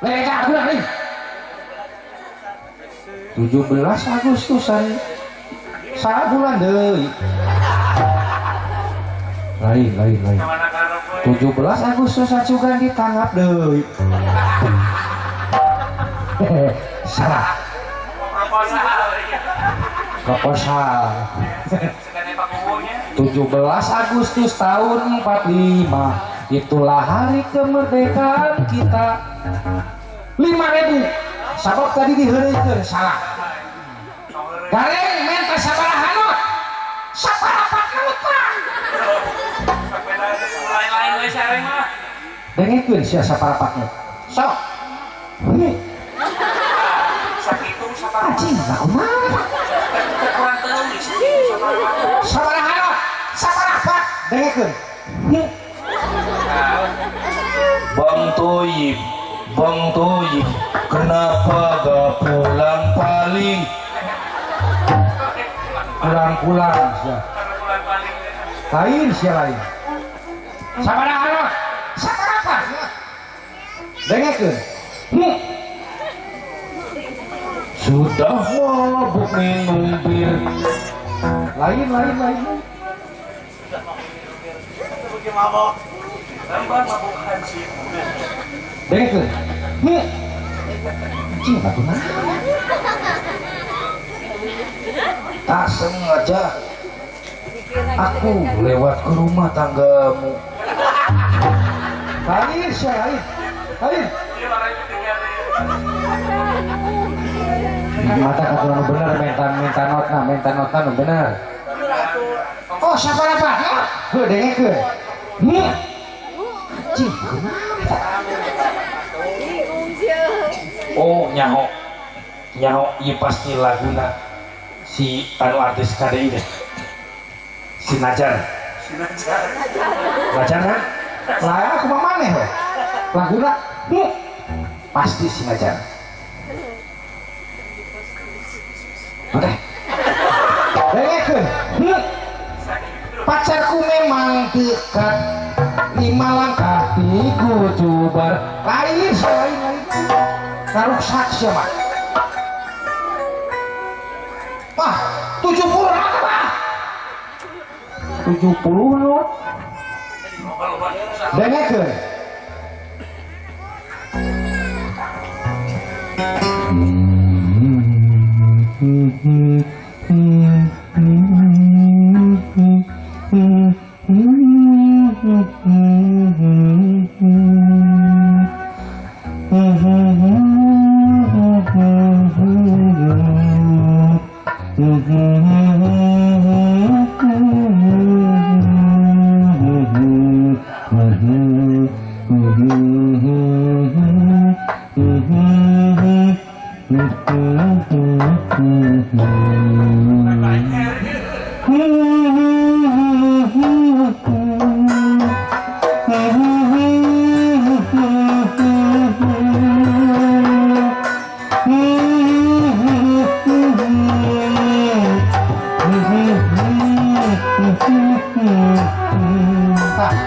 Lain eta aku lain. 17 Agustusan sabulan deui. Lain lain lain. 17 Agustus acugan ditangkap deui. Salah. Proposal. 17 Agustus tahun 45 itulah hari kemerdekaan kita. 5.000 sabab tadi diheureuykeun salah. Gareng menta sabaraha not? Saparapat not mah. Lain-lain we sareng mah. Dengekeun sia saparapat not. Sok. Sakitu saparapat. Anjing lagu mana? Kurang teuing saparapat. Sabaraha not? Saparapat. Dengekeun. Bang Toyib, Bang Toyib, kenapa gak pulang paling? Pulang-pulang sia. Lain sia lain. Sabaraha not? Saparapat. Dengekeun. Sudah mabuk minum bir. Lain lain lain. Mabok. Tambah mabuk hansip. Dengekeun. Anjing lagu naon? Tak sengaja aku lewat ke rumah tanggamu. Lain sia lain. Lain. Mata kata nu bener menta notna, menta notna nu bener. Oh, saparapat not? Heuh dengekeun. Anjing lagu naon eta? Oh, nyaho. Nyaho ieu pasti laguna si anu artis KDI deh. Si Najar. Si Najar. Najar kan? Lah aku mah maneh we. Laguna pasti si Najar. Oke. Dengekeun. Pacarku memang dekat 5 langkah dikucubar. Lain lain lain. Karuksak sia mah. Wah, 70 apa? 70 not. Dengekeun.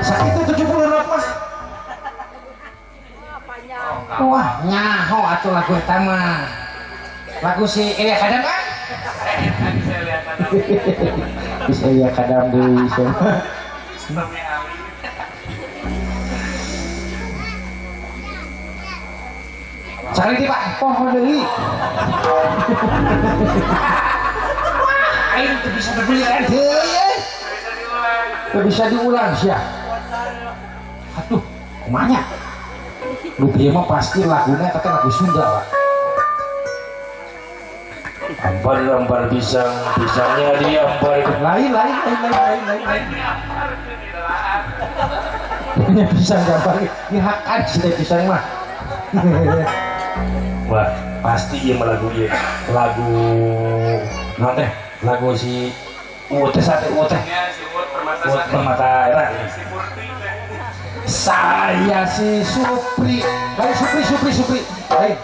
Sakitu 70 not mah. Wah, nyaho atuh lagu eta mah. Lagu si Elia Kadam kan? Bisa Elia Kadam deui sia. Cari di Pak poho deui. Wah, aing teu bisa dibelian deui euy. Teu bisa diulang sia. Aduh, kumanya? Lu bieu mah pasti laguna tapi lagu Sunda, Pak. Ambar-ambar pisang, pisangnya diambar. Lain lain lain lain lain lain. Punya pisang gambar dihakan sih teh pisang mah. Wah, pasti ieu mah lagu ieu. Lagu naon teh? Lagu si Uut teh sate Uut teh. Uut Permata era. Saya si Supri. Lain Supri Supri Supri. Lain.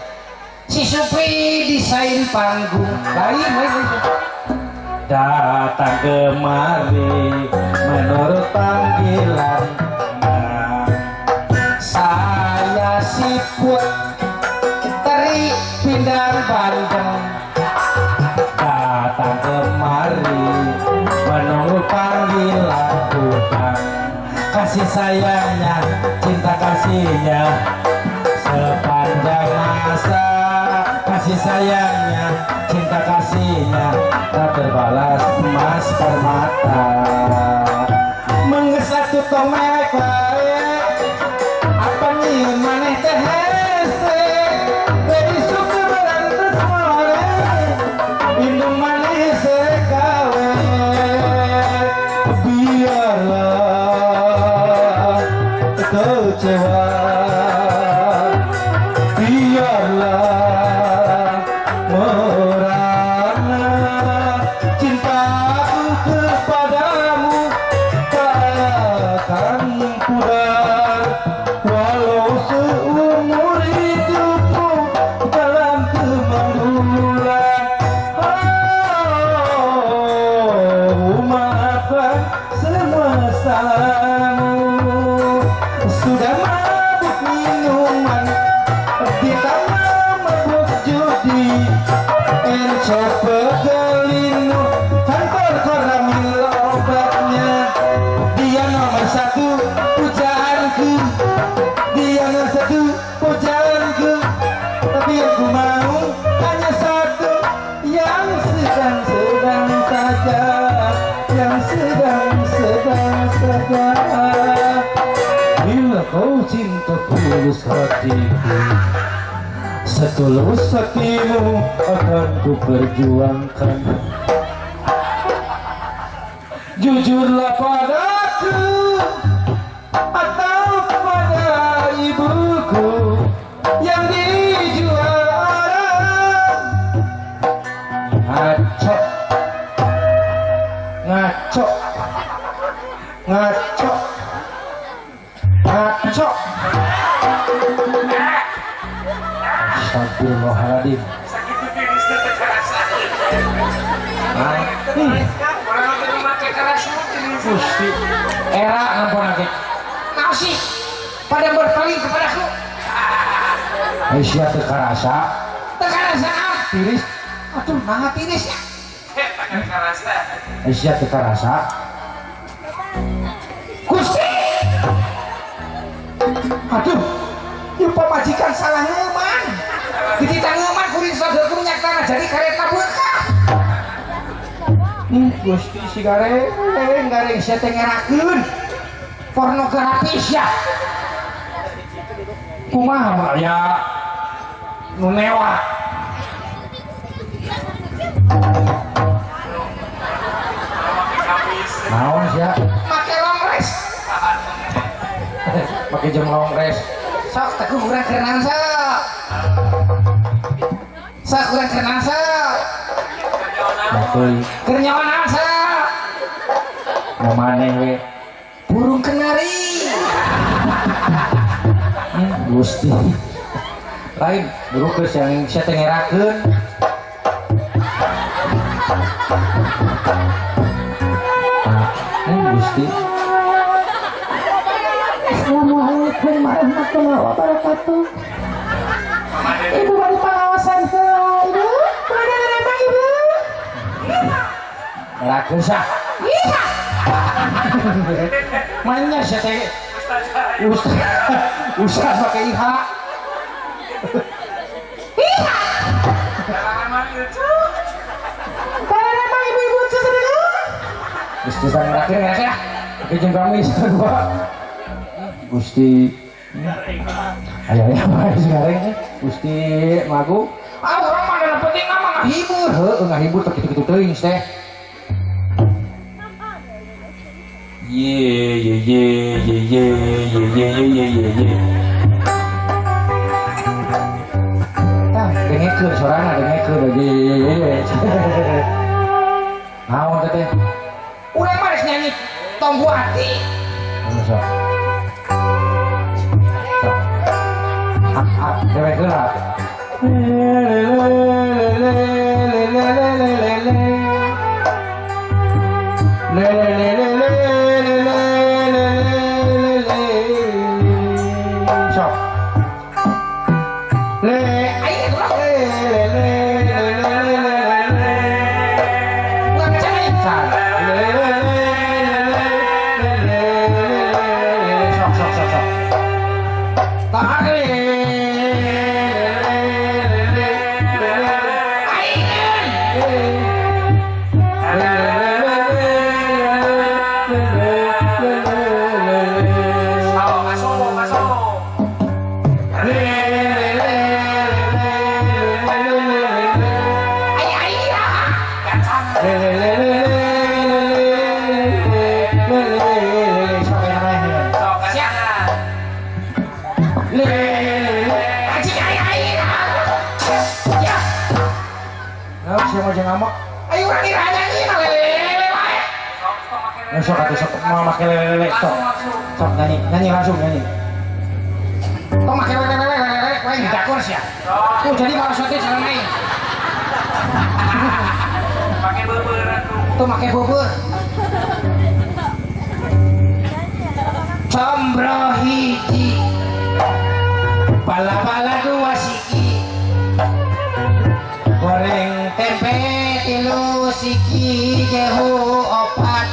Si Supri desain panggung. Lain lain lain. Datang kemari menurut panggilan. Nah, saya si Put Kasih sayangnya, cinta kasihnya sepanjang masa. Kasih sayangnya, cinta kasihnya tak terbalas emas permata. Mengesatu tomek wae, apa nyieun maneh teh hese. Besok berantas more, indung maneh sekawe. Biarlah kecewa, biarlah merana, cintaku kepadamu tak akan pudar. Walau seumur hidupku dalam kemandulan. Oh, maafkan semua salahmu. Sudah mabuk minuman, ditambah mabuk judi. Encope gelinu, kantor koramil obatnya. Dia nomor satu pujaanku, dia nomor satu pujaanku. Tapi yang ku mau hanya satu, yang sedang-sedang saja, yang sedang-sedang saja. Bila kau cinta tulus hatiku, setulus hatimu akan ku perjuangkan. Jujurlah padaku atau pada ibuku yang dijual orang. Ngaco, ngaco, ngaco, ngaco. Astagfirullahaladzim. Sakitu tiris teh teu karasa. Orang teh make karasa tiris. Gusti era ngampun lagi. Naon sih? Pada berpaling kepadaku. Aisyah teu karasa. Teu karasa ah. Tiris. Atuh naha tiris ya? Teu karasa. Aisyah teu karasa. Gusti. Aduh, ieu pamajikan salah ngeuman. Dititah ngeuman kuring sadeurkeun minyak tanah jadi karetna beukah. Gusti si gareng, gareng sia teh ngerakeun. Pornografis ya. Kumaha mah aya nu newa. Make gamis. Naon sia? Make long res. Make jeung long res. Sok teguh urang keur naon sok. Sok urang keur naon sok. Betul. Keur nyawa naon sok. Mau maneh we. Burung kenari. Gusti. Lain buru geus yang sia teh ngerakeun. Gusti. Assalamualaikum warahmatullahi wabarakatuh. Ibu bari pengawasan heula, Ibu. Kumaha apa Ibu? Ngerakeun sah. Iya. Mainnya sia teh Ustaz pakai IH. Iya. Karena ibu-ibu cucu. Geus bisa ngerakeun ngerakeun ah. Oke jeung kami dua. Gusti. Ayo ayo mah gareng. Gusti lagu. Ah urang mah da penting mah ngahibur. Heueuh ngahibur teh kitu-kitu teuing teh. Ye ye ye ye ye ye ye ye ye ye. Tah, dengekeun sorana dengekeun ye ye ye ye. Naon teh teh? Urang mah rek nyanyi Tonggo Ati. Sok. Sok. Ah, dewek heula. Le le le le le le le. Le le le le le le le le. Sok. Le Ayo urang. le le le le le le. Urang cai. Le le le le le le le. ngamek. Ayo urang ira nyanyi mah lele wae. Sok atuh sok mau make lele sok. Sok nyanyi, nyanyi langsung nyanyi. Tong make lele lele lele wae didakur sia. Tuh jadi marosotnya jalan aing. Pakai beubeur atuh. Tuh make beubeur. Combro hiji. Pala-pala dua siki. Goreng tempe tilu siki gehu opat.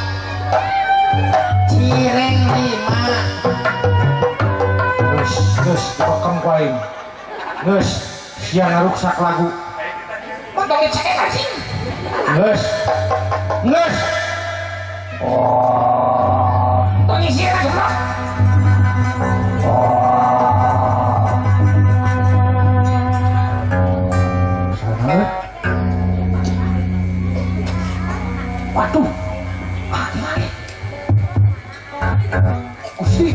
Cireng 5. Geus, geus dipokong ku aing. Geus, sia ngaruksak lagu. Mun tong dicekek anjing. Geus. Geus. Oh. Tong nyisir goblok. Oh. Sana. Waduh. Ah, gimana? Gusti.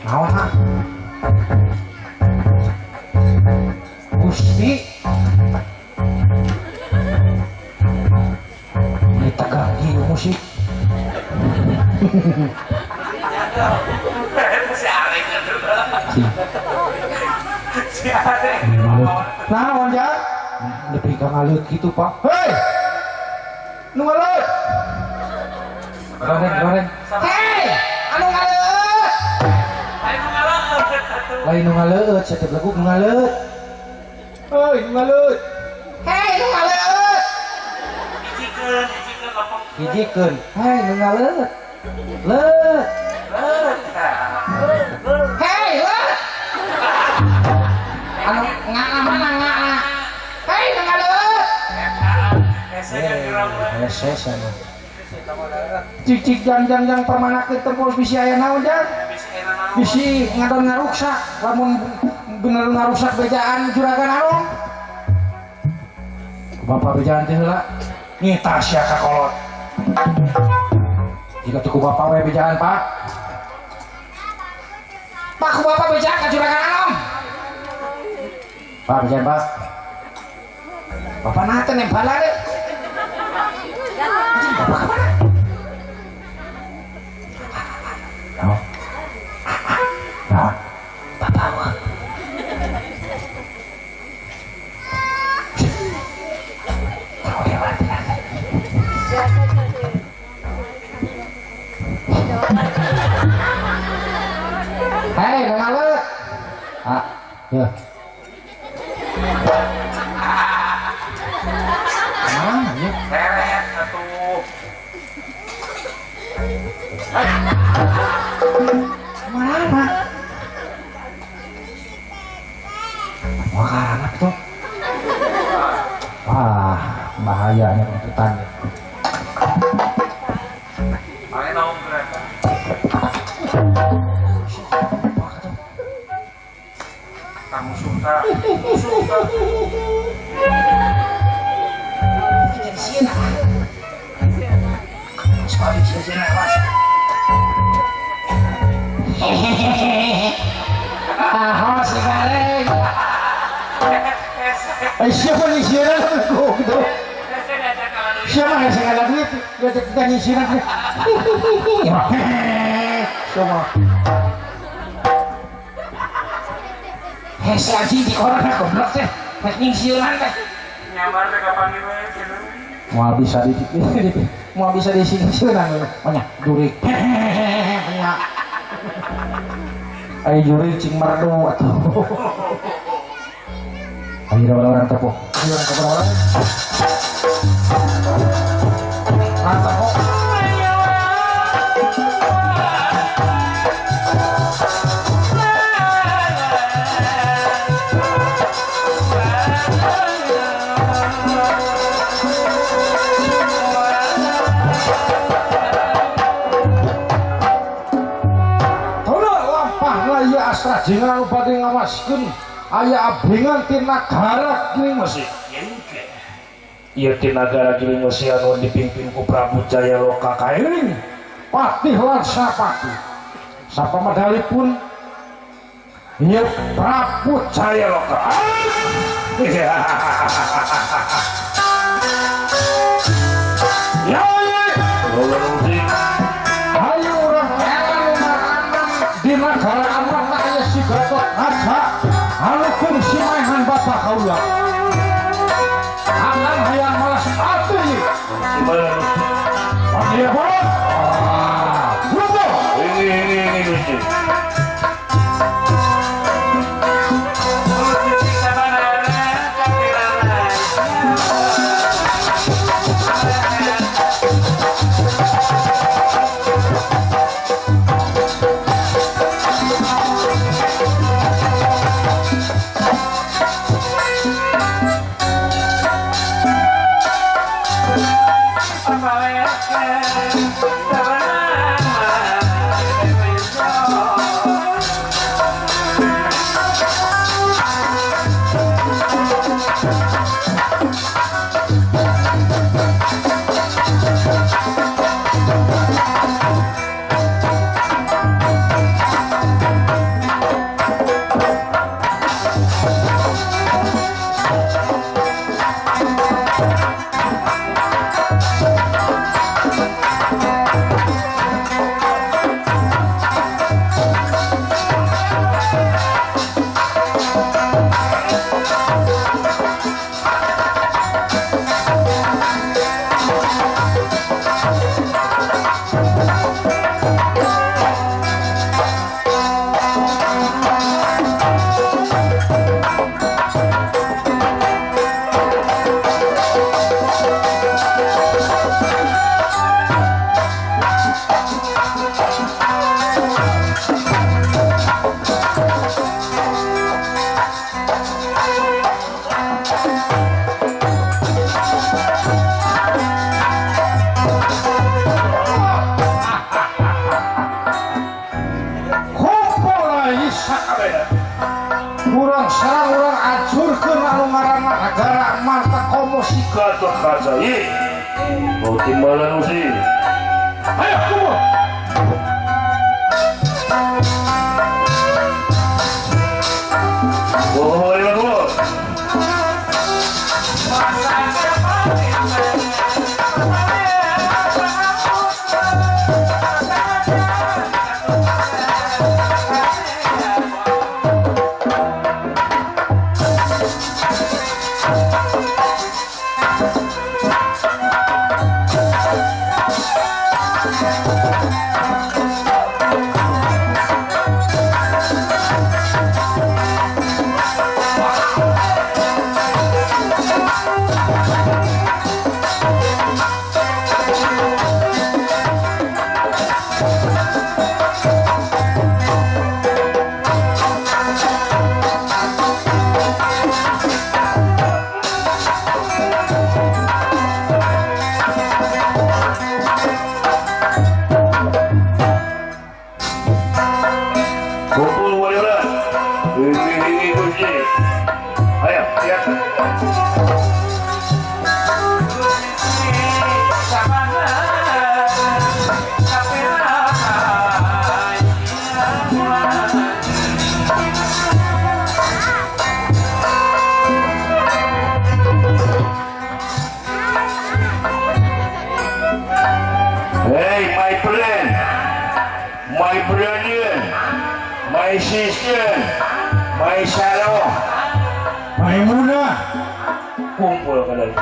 Naon ah? Gusti. Ini tegang ieu musik. Si Arek atuh. Si Arek. Naon ja? Nepi ka ngaleut kitu, Pak. Hei. Nu ngaleut. Goreng, goreng. Hei, anu ngaleut. Ayo ngaleut atuh. Lain nu ngaleut, setiap lagu nu ngaleut. Hei, nu ngaleut. Hei, nu ngaleut. Hijikeun, hijikeun lepeng. Hijikeun. Hei, nu ngaleut. Leut. Leut. Hei, leut. Anu ngana mana ngana. Hei, nu ngaleut. Hese kan gerang. Hese sana. Cik-cik jang-jang-jang permanakeun tempur bisi aya naon jang? Bisi ngadon ngaruksak, lamun bener ngaruksak bejaan juragan Arom. Bapak bejaan teh heula. Nitah sia ka kolot. Jika tuh ku bapak we bejaan, Pak. Pak ku bapak bejaan ka juragan Arom. Pak bejaan, Pak. Bapak nate nempala deh. Anjing, bapak kemana? Naon? Naon? Bapak wah. Tahu dia mati nanti. Hei, nu ngaleut. Ah, ya. Ah, ya. Leret atuh. Mana? Wah, anak tuh. Wah, bahayanya tuntutan. Pakai naon berapa? Kamu suka. Suka. Jadi sieun ah. Sekali sieun awas. Hehehe. Ah, si gareng. Eh, siapa nih siaran gitu? Hese ngajak kalau duit. Siapa yang saya nggak duit? Dia kita nyisiran. Semua. Hese anjing di corona goblok teh. Rek nyingsieunan teh. Nyamar teh kapan we cenah. Mau bisa di mau bisa di sini sieunan. Banyak jurik. Banyak. Ayo jurik cing merdu atuh. Ayo orang tepuk. Ayo orang tepuk orang. Orang tepuk. Tuna lampah ieu Astra Jingga anu bade ngawaskeun aya abringan ti nagara Gilingwesi. Ieu ti nagara Gilingwesi anu dipimpin ku Prabu Jayaloka Kairing Patih lan Sapati. Sapamadalipun ieu Prabu Jayaloka. Ya ayo urang di negara Amarta aya si Gatot Kaca anu kungsi maehan bapak kaula. Akan hayang malas atuh ieu. Panggil bolot. Ah, ini Gusti. Urang sarang urang acurkeun anu ngaranna negara Amarta komo si Gatot Kaca ieu. Bau timbalan Gusti. Ayo kumpul. Hey, my friend, my brother, my sister, my shadow, Maimunah, kumpul kalian.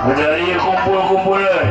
Dari kumpul-kumpulan.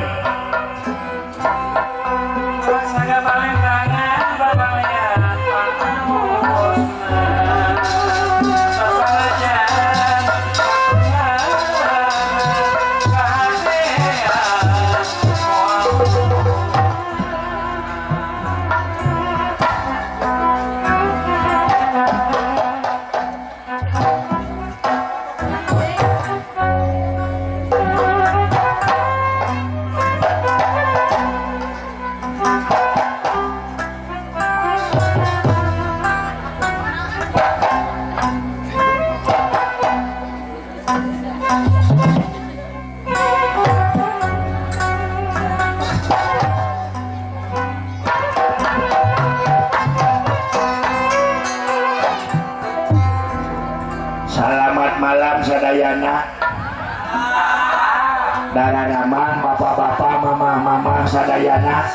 Daradaman bapak-bapak, mama-mama sadayana,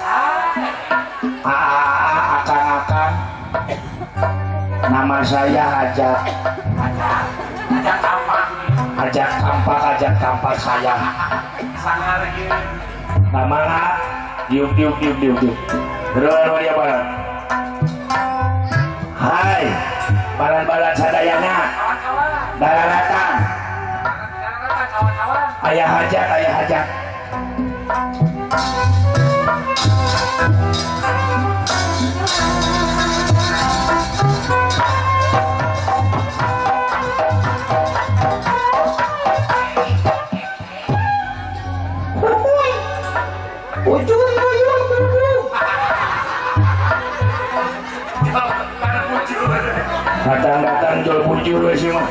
aa, akang-akang. Nama saya Hajat. Hajat tampak. Hajat tampak, hajat tampak saya. Sangar gitu. Nama diuk diuk diuk diuk diuk. Berdua dia balan. Hai, balan-balan sadayana. Dararatan. Ayah hajat, ayah hajat. Datang-datang jual bujur sih mah.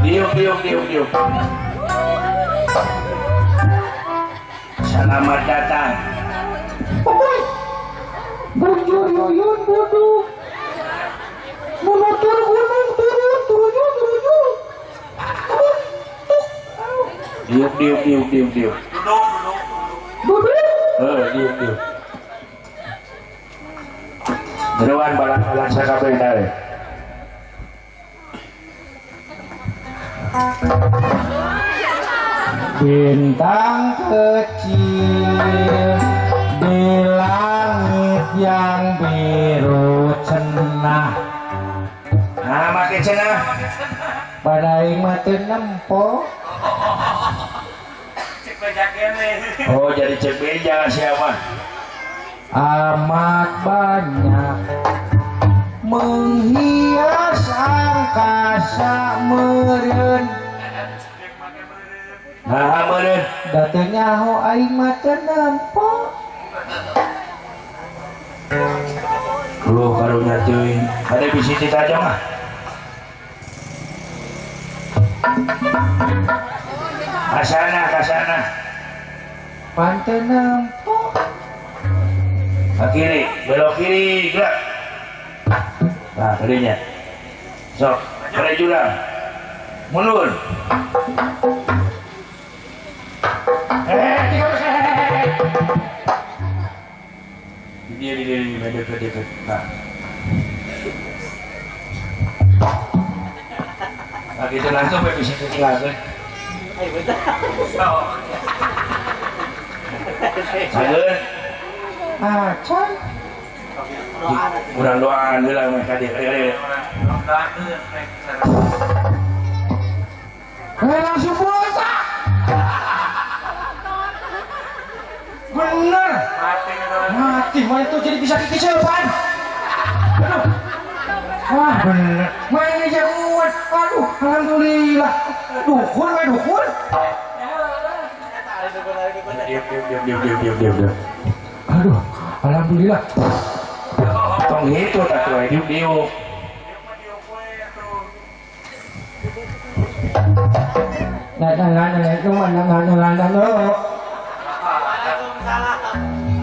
Diuk diuk diuk diuk. Selamat datang. Bujur yuyun buduk. Menutur gunung turun turun turun. Diuk diuk diuk diuk diuk. Duduk duduk. Duduk. Diuk diuk. Jeroan balan-balan sakabeh dae. Bintang kecil di langit yang biru cenah. Nah, make cenah. Badai mati nempo. Cek beja kene. Oh, jadi cek beja siapa? Amat banyak menghias angkasa meureun. Nah, meureun. Da teu nyaho aing mah teu nempo. Lu karunya teuing. Bade bisi ditajong ah. Kasana, kasana. Pan teu nempo. Ke kiri, belok kiri, gerak. Nah, kirinya. Sok, kiri jurang. Mundur. Dia, dia, dia, dekat, dekat. Nah. Nah, gitu langsung bisa tinggalkan. Sageun. Acan. Urang doaan heula meh ka dieu. Langsung puasa. Bener. Mati, mah itu jadi bisa kekecewaan. Aduh. Wah, bener. Mainnya jagoan. Aduh, alhamdulillah. Dukun, main dukun. Diam, diam, diam, diam, diam, diam, diam. Aduh, alhamdulillah. Tong itu tak tuh, diuk diuk.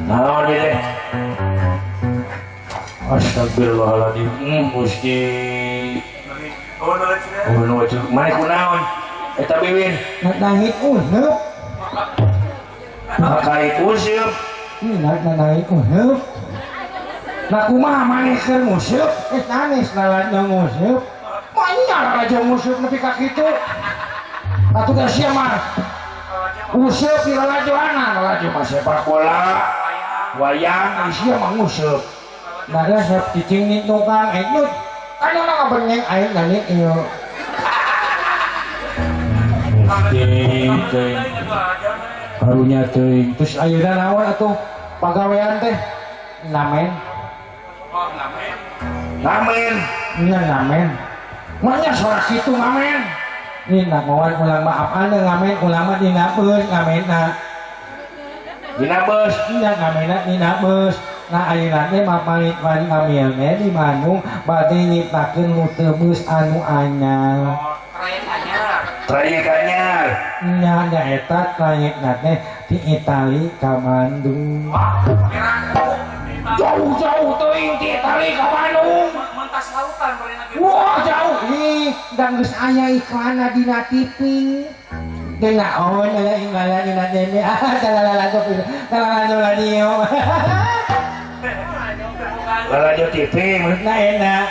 Naon ieu teh? Astagfirullahaladzim, Gusti. Oh, nu maneh kunaon? Eta biwin. Naik uneup. Naik useup. Naik uneup. Nah kumaha maneh keur nguseup? Nanis lalanya nguseup. Manya lalajo nguseup nepi ka kitu. Atuh da sia mah. Useup di lalajoana, lalajo mah sepak bola, wayang, sia mah nguseup. Nah, resep cicing nih tukang ikut. Kan orang ngabenyeng aing nani ieu. Gusti teuing. Karunya teuing. Terus ayeuna naon atuh pagawean teh? Ngamen. Oh, ngamen. Ngamen. Nya ngamen. Manya sora kitu ngamen. Ini nak ngawan ulang maaf anu ngamen ulang mah dina beus ngamenna. Dina beus. Nya ngamenna dina beus. Nah ayeuna teh mapamit wani ngamil teh di Bandung bade nyiptakeun rute bus anu anyar. Oh, trayek anyar. Trayek anyar. Nya nya eta trayekna teh di Itali ka Bandung. Wah, jauh-jauh teuing ti Itali ka Bandung. Mentas lautan bari Wah, jauh. Ih, Da geus aya iklanna dina TV. Teu naon aya iklanna dina TV. Ah, talalajo talalajo radio. Lalajo TV maksudna enak.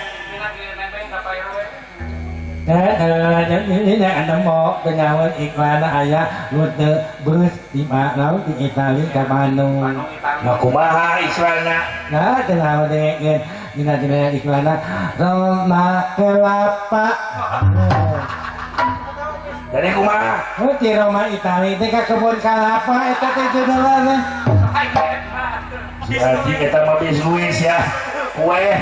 Nah, talalajo ini anu mau kenyawan iklanna aya rute bus di laut di Itali ka Bandung. Nah kumaha iklanna? Nah, teu naon dengekeun dina iklanna Roma kelapa. Jadi kumaha? Oh, di Roma Itali teh ka kebun kalapa eta teh judulna teh. Si anjing eta mah bisnis ya. Kue.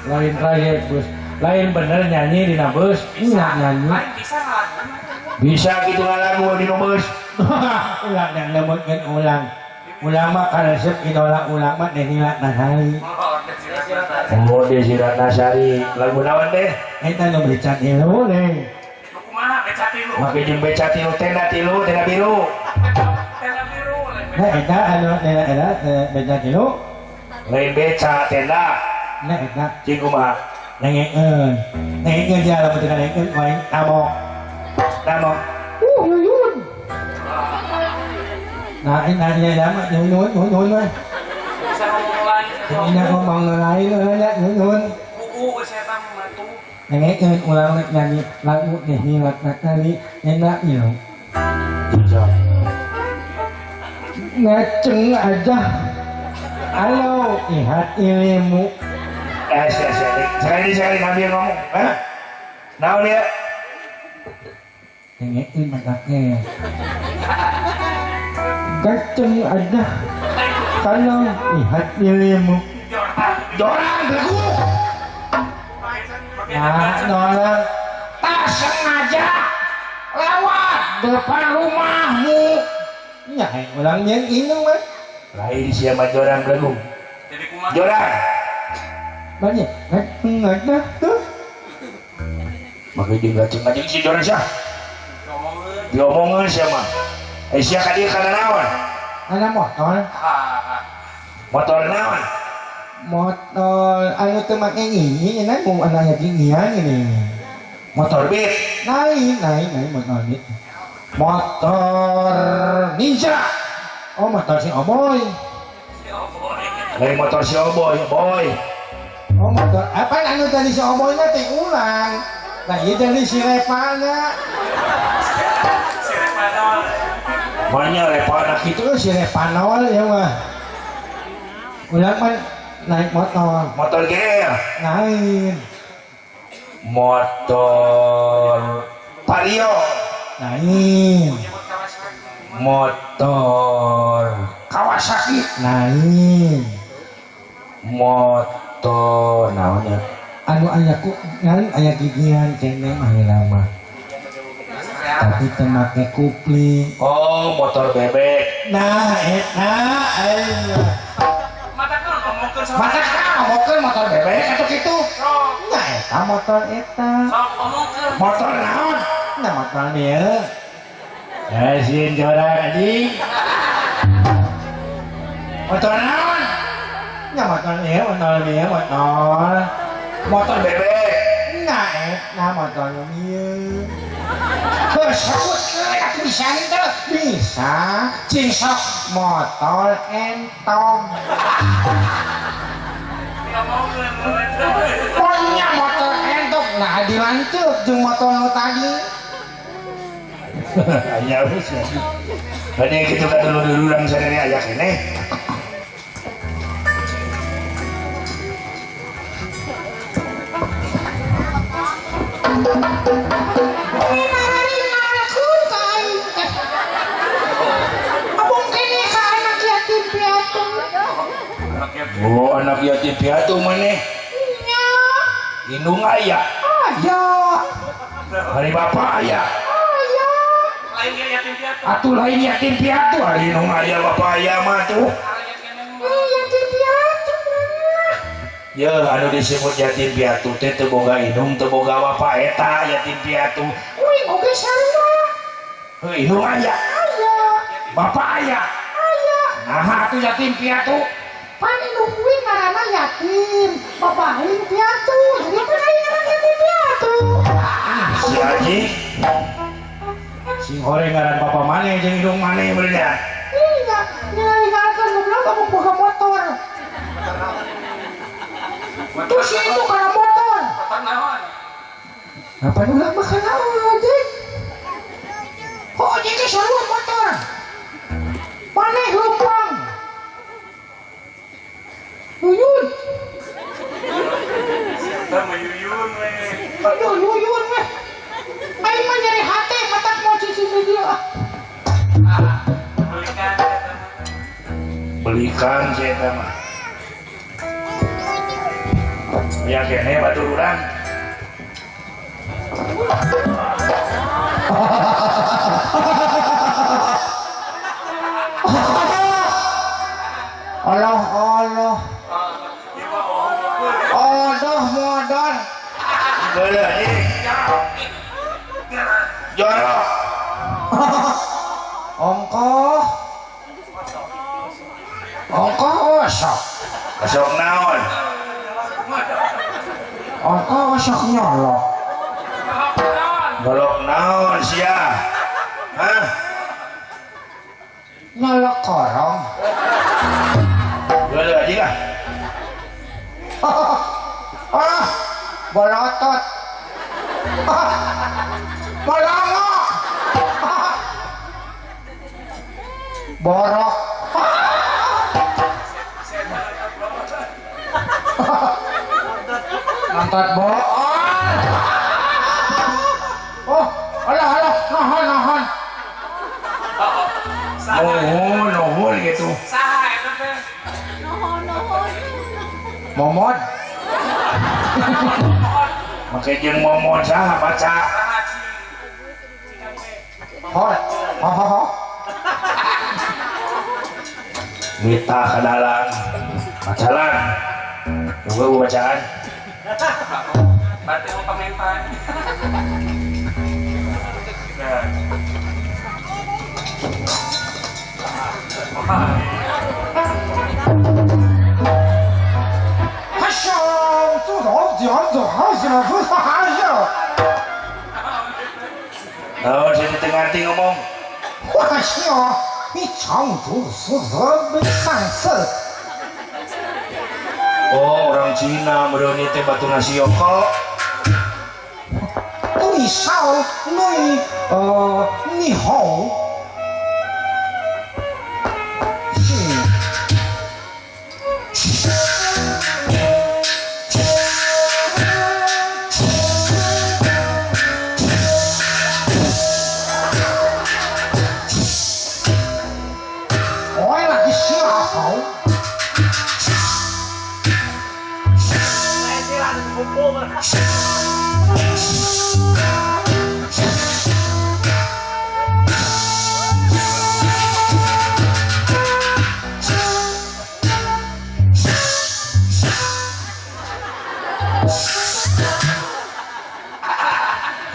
Lain trayek bus. Lain bener nyanyi dina bus. Enggak nyanyi. Lain bisa ngalagu. Bisa gitu ngalagu dina bus. Ulang dan lemutkeun ulang. Ulang mah karesep idola ulang mah Deni Ratnasari. Oh, Desi Ratnasari. Lagu naon teh? Eta nu beca tilu deh. Kumaha beca tilu? Make jeung beca tilu tenda tilu, tenda biru. Tenda biru. Nah, eta anu tenda eta beca tilu. Lain beca tenda. Nah, eta Cing kumaha? Nengekeun. Nengekeun dia lamun teu nengekeun wae tabok. Tabok. Yuyun. Nah, ini nanya mah yuyun yuyun we. Bisa ngomong lain. Ini ngomong lain nya yuyun. Uu setan matu. Nengekeun ulang rek nyanyi lagu Deni Ratnasari enak ieu. Bisa. Ngaceng aja. Halo, lihat ilmu. Sekali ngambil ngomong. Hah? Naon ya? Nengekeun mataknya. Gaceng aja. Kalau lihat ilmu. Jorang begu. Nah, nolak. Tak sengaja lewat depan rumahmu. Ya, ulang yang ini mah. Lain siapa jorang begu. Jadi kumaha? Jorang. Banyak, gaceng aja tuh. Maka jeung gaceng-gaceng si jorang siah. Diomongeun sia mah. Sia ka dieu kana naon? Kana motor. Motor naon? Motor anu teu make gigi nya mau anu gigian ini. Motor Beat. Lain, lain, lain motor Beat. Motor Ninja. Oh, motor si Oboy. Si Oboy. Lain motor si Oboy, Boy. Oh, motor apa anu tadi si Oboy na teh ulang. Nah, ieu jadi si Repana. Si Repanol. Banyak Repana kitu si Repanol ya mah. Ulang mah naik motor. Motor GL. Lain. Motor Vario. Lain. Motor Kawasaki. Lain. Motor naon ya? Anu aya ku ngan aya gigian ceneng mah lama. Tapi teu make kupling. Oh, motor bebek. Nah, eta aing. Mata kan ngomongkeun sama. Mata kan ngomongkeun motor bebek atuh kitu. Nah, eta motor eta. Sok ngomongkeun. Motor naon? Nah, motor ieu. Eh, sieun jorang anjing. Motor naon? Nah, motor ieu, motor ieu, motor. Motor bebek. Nah, eta motor ieu. Sebutkeun atuh bisa henteu. Bisa. Cing sok motor entong. Punya motor entong, nah dilanjut jeung motor nu tadi. Aya geus ya. Bade kitu ka dulur-duluran sarere aya keneh. Oh, anak yatim piatu maneh. Nya. Indung aya. Aya. Hari bapak aya. Aya. Lain yatim piatu. Atuh lain yatim piatu hari indung aya bapak aya mah tuh. Yatim piatu. Ya, anu disebut yatim piatu teh teu boga indung teu boga bapak eta yatim piatu. Uing oge sarua. Heuh, indung aya. Aya. Bapak aya. Aya. Nah, atuh yatim piatu. Pan indung uing ngaranna yatim, bapak aing piatu. Jadi pan aing ngaranna yatim piatu. Anjing. Sing horeng ngaran papa maneh jeung hidung maneh meureun ya. Iya, ninggalkan goblok kamu buka motor. Terus itu karena motor. Motor naon? Apa ulah makan ojek? Kok ojeknya sarua motor? Maneh leumpang. Yuyun. Siapa mah yuyun we. Aduh, yuyun we. Aing mah nyeri hate matak mau cicing di dieu. Belikan. Belikan si eta mah. Ya kene batur urang. Allah Allah. Aduh modal. Boleh anjing. Jorok. Ongkoh. Ongkoh osok. Osok naon? Ongkoh osok nyolok. Nyolok naon sia? Hah? Nyolok korong. Boleh anjing ah. Ah, bolotot. Melongo. Borok. Nonton bohong. Oh, alah alah, nahan nahan. Nuhun, nuhun gitu. Saha eta teh? Nuhun, nuhun. Momod. Make jeung momod saha baca. Hor, ho ho ho. Mita kadalang. Bacalan. Tunggu bacaan. Berarti mau komentar. Oh, saya teu ngarti ngomong. Oh, orang Cina meureun ieu teh batu nasi yoko. 对少内你好。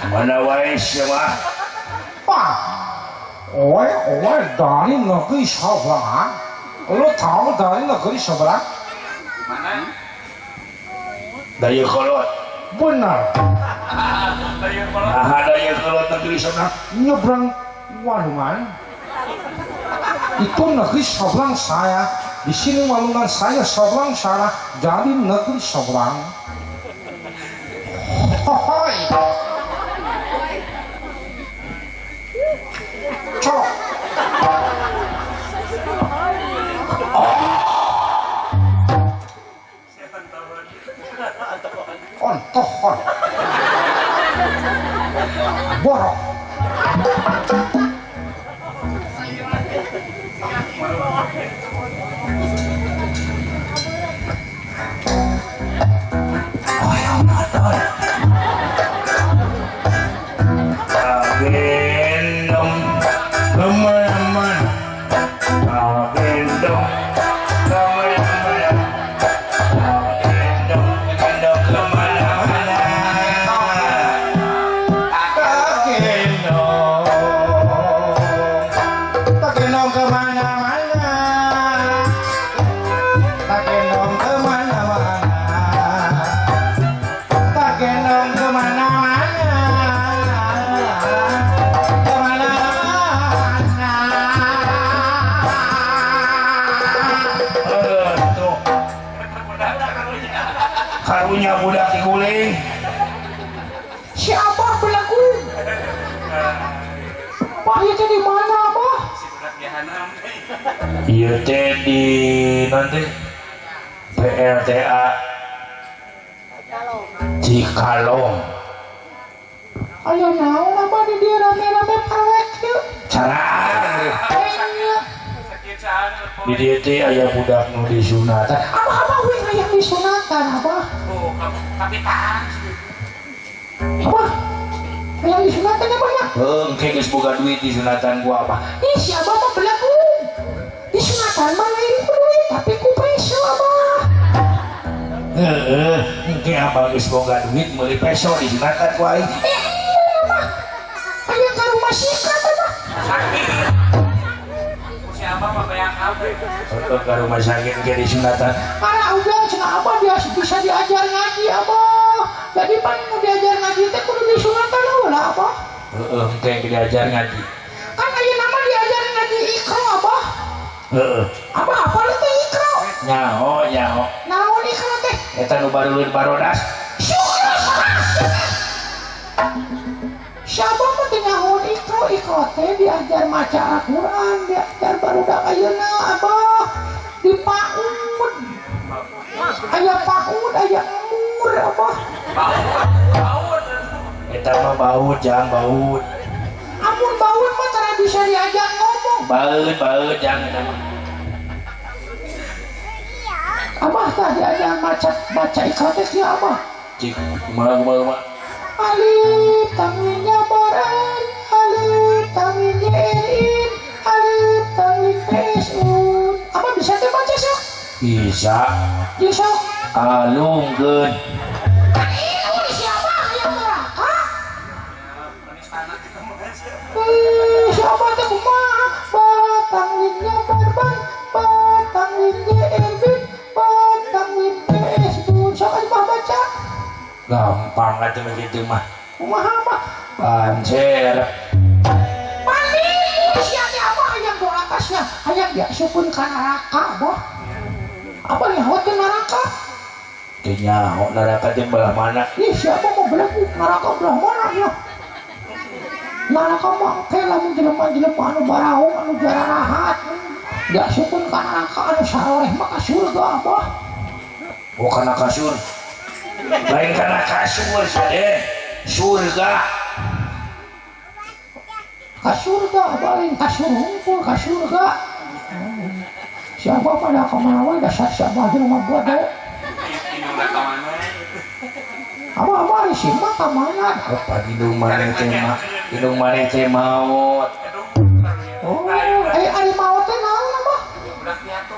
Mana wae sia mah? Wah, oi dari negeri sebelah. Lu tahu dari negeri sebelah? Mana? Dayeuhkolot. Benar. Dayeuhkolot. Nah, Dayeuhkolot negeri sebelah. Nyebrang Walungan. Itu negeri sebelah saya. Di sini Walungan saya sebelah sana. Jadi negeri seberang. Hoi. Cok. Ontohon. Borok. Gendong kemana-mana, gendong kemana-mana, gendong gendong kemana-mana, gendong gendong kemana-mana. Si Abah belagu. Abah ieu teh di mana Abah? Si budak jahanam. Ieu teh di nanti PLTA Cikalong. Aya naon Abah di dieu rame-rame parek ieu? Caraan. Sakit sahan Di dieu teh aya budak nu disunatan. Abah abah we hayang disunatan Abah. Oh, kapitan. Abah hayang disunatan Abah ya? Heuh, engke geus boga duit disunatan ku Abah. Ih si Abah mah belagu. Disunatan mah lain ku duit tapi ku peso Abah. Heeh, engke Abah geus boga duit meuli peso disunatan ku aing. Eh, Abah. Hayang ka rumah sikat Abah. Sakit. Si Abah mah bayang kabeh. Heeh, ka rumah sakit engke disunatan. Karena udah cenah Abah dia bisa diajar ngaji Abah. Jadi paling mau diajar ngaji teh kudu disunatan heula Abah. Heeh, engke diajar ngaji. Kan ayeuna mah diajar ngaji Iqra Abah. Heeh. Abah apal teh Iqra? Nyaho, nyaho. Naon Iqra teh? Eta nu baruleun barodas. Syukur si Abah mah teh nyaho Iqra. Iqra teh diajar maca Al-Qur'an, diajar barudak ayeuna Abah. Di PAUD. Aya PAUD, aya emur Abah. Baut. Eta mah baut, jang baut. Amun baut mah tara bisa diajak ngomong. Baut, baut jang eta mah. Abah tah diajar maca Iqra teh kieu Abah. Cik, kumaha kumaha kumaha. Alif tanwin jabaran, alif tanwin jerin, alif tanwin pesun. Abah bisa teh baca sok? Bisa. Bisa. Alungkeun. Kan ieu si Abah hayang neraka. Si Abah teh kumaha? Batang win jabarban, batang win jerin, batang win pesun. Sok Abah baca. Gampang atuh begitu mah. Kumaha Abah? Banser. Paling sia teh Abah hayang doa atasnya, hayang diasupkeun ka neraka Abah. Abah nyaho teh neraka? Teu nyaho neraka teh belah mana? Ih si Abah mah belagu neraka belah mana ya? Neraka mah engke lamun jelema-jelema anu baraung anu jararahat diasupkeun ka neraka anu saroreh mah ka surga Abah. Oh kana kasur. Lain kana kasur sadeh. Surga. Ka surga Abah lain kasur hungkul ka surga. Si Abah mah da ka mana we dasar si Abah jelema bodoh. Indungna ka mana? Abah abah ari si mah ka mana? Apa indung maneh teh mah? Indung maneh teh maot. Oh, ari maot teh naon Abah? Budak piatu.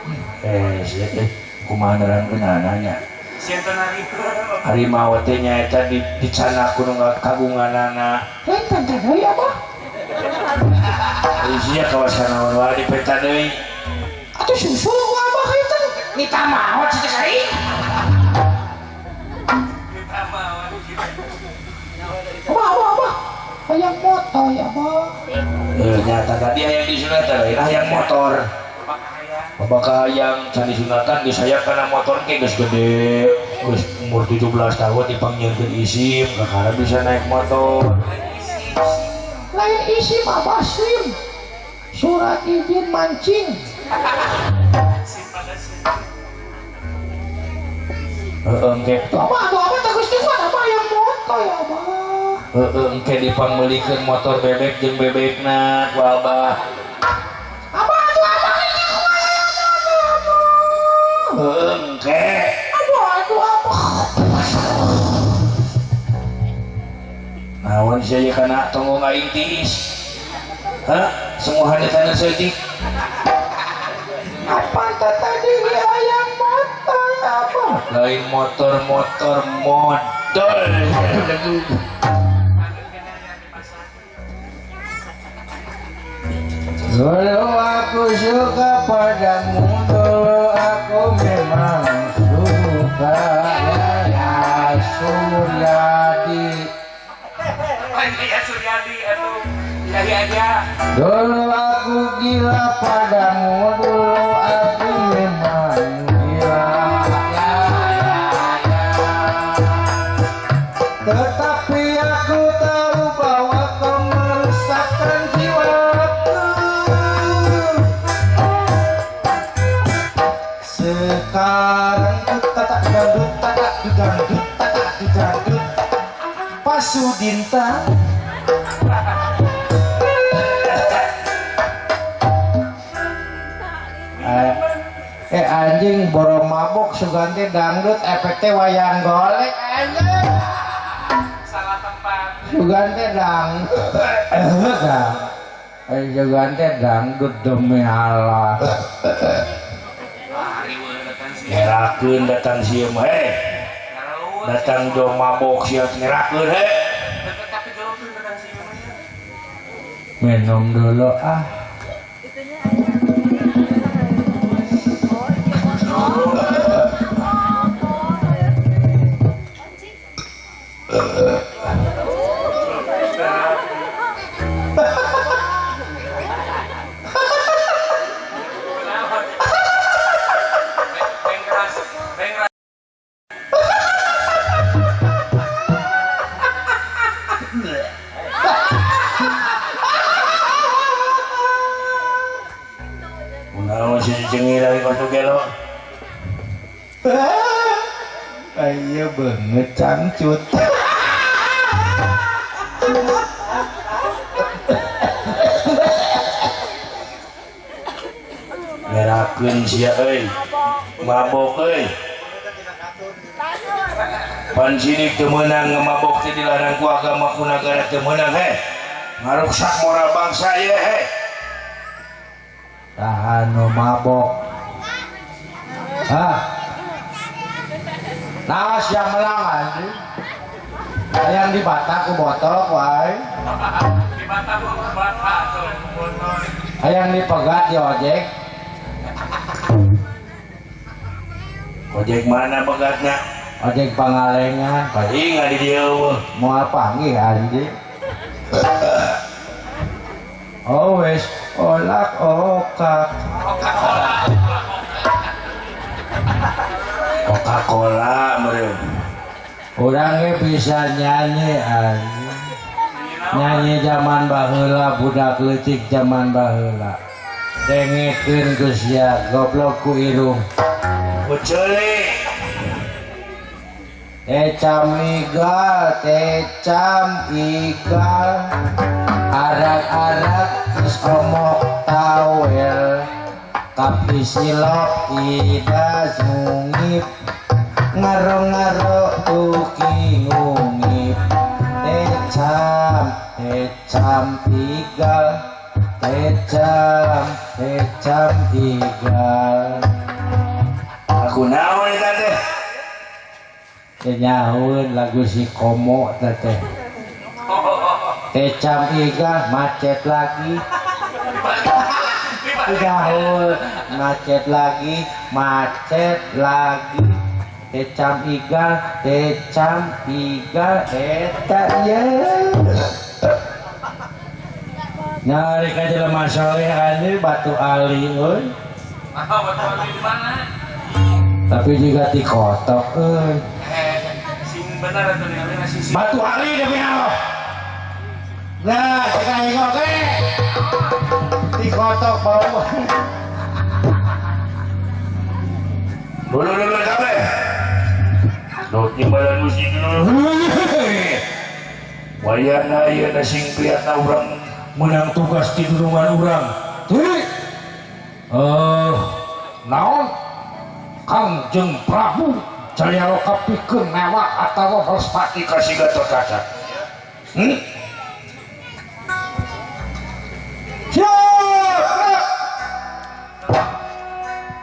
Sia teh kumaha nerangkeunana nya? Sieun teh nari. Ari maot teh nyaeta dicanak ku nu kagunganana. Lain penta deui Abah. Ari sia kawas naon wae dipenta deui. Atuh susul ku Abah kitu. Nita maot si teh kari. Nita maot. Abah, abah, abah. Hayang motor ya Abah. Nyata tadi hayang disunatan lain hayang motor. Bakal hayang can disunatan geus hayang kana motor ge geus gede. Geus umur 17 tahun dipanggilkeun isim, kakara bisa naik motor. Lain isim Abah SIM. Surat izin mancing. Heeh engke. Tuh Abah, tuh Abah teh geus kuat Abah hayang motor ya Abah. Heeh engke dipangmeulikeun motor bebek jeung bebekna ku Abah. Abah atuh Abah ini kumaha hayang motor Abah. Heeh engke. Aduh aduh Abah. Naon sia ieu kana tonggong aing tiis. Hah? Semua tanah saeutik. Apa tadi hayang motor ya Abah? Lain motor-motor modol. Dulu aku suka padamu, dulu aku memang suka. Ya Suryadi. Ya Suryadi, aduh. Ya aja. Dulu aku gila padamu, dulu aku memang gila. Ya, ya, ya. Tetapi aku Pasudinta. Anjing borong mabok sugan teh dangdut efek teh wayang golek anjing. Salah tempat. Sugan teh dangdut. Sugan teh dangdut demi Allah. Ngerakeun datang sieun heh. Datang do mabok sia ngerakeun heh. Minum dulu ah. Ayo banget cangcut. Ngerakeun sia euy. Mabok euy. Pan sidik teu meunang ngamabok teh dilarang ku agama ku nagara teu meunang heh. Ngaruksak moral bangsa ieu heh. Tahan nu mabok. Hah? Nah, siang melang anjing. Hayang di bata ku botol ku aing. Di bata ku bata tuh botol. Hayang dipegat di ojek. Ojek mana pegatnya? Ojek Pangalengan. Ih, nggak di dieu. Moal panggih anjing. Oh wes, olak okak. Coca-Cola meureun. Urang ge bisa nyanyi anjing. Nyanyi zaman baheula, budak leutik zaman baheula. Dengekeun ku sia goblok ku irung. Kuceuli. Tecam igal, tecam igal. Arak-arak geus omok tawel. Tapi silop ida ngungip. Ngaro-ngaro tuki ngungip. Tecam, tecam igal. Tecam, tecam igal. Aku naon eta teh? Teh nyahueun lagu si Komo teh teh. Tecam igal macet lagi. Jauh macet lagi, macet lagi. Tecam igal, eta ye. Nyari ka jelema soleh anjing Batu Ali euy. Batu Ali di mana? Tapi juga ti kotok euy. Sing bener atuh ningali sisi. Batu Ali demi Allah. Nah, cek aing oge. Di kotok bau. Dulu kabeh. Dot timbalan musik dulu. Wayana ieu na sing priatna urang menang tugas di durungan urang. Teuing. Naon? Kangjeng Prabu Jayaloka pikeun mewah atawa Balaspati ka si Gatotkaca. Siap!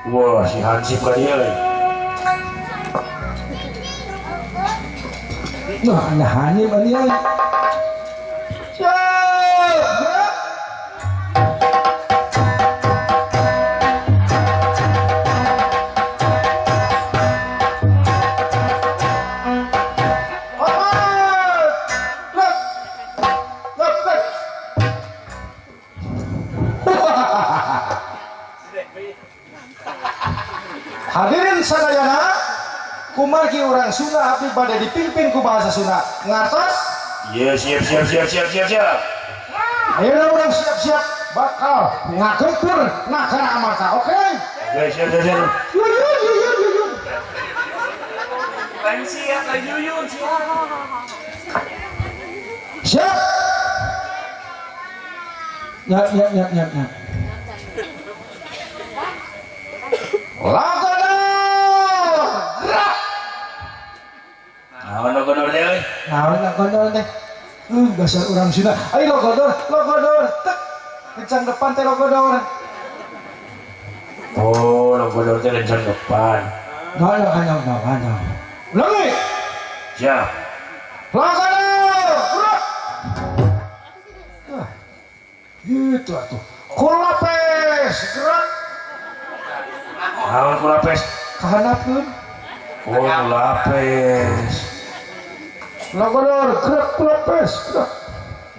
Wah, si Hansip ka dieu euy. Nah, nah Hansip ka dieu. Siap! Hadirin sadayana, kumargi urang Sunda abdi bade dipimpin ku bahasa Sunda. Ngartos? Iya, siap. Ayeuna urang siap-siap bakal ngagempur nagara Amarta, oke? Oke, siap. Lain siap, lain yuyun, siap. Siap. Ya ya ya ya ya. Lagodor gerak. Naon lagodor teh euy? Naon lagodor teh? Dasar urang Sunda. Ayo lagodor, lagodor, tek. Kencang depan teh lagodor. Oh, lagodor teh kencang depan. Nah, nah, nah, nah, nah. Ulangi. Siap. Lagodor, gerak. Nah, gitu atuh. Kulapes, gerak. Naon kulapes? Kahanapkeun. Oh, kulapes. Lagodor, gerak kulapes, gerak.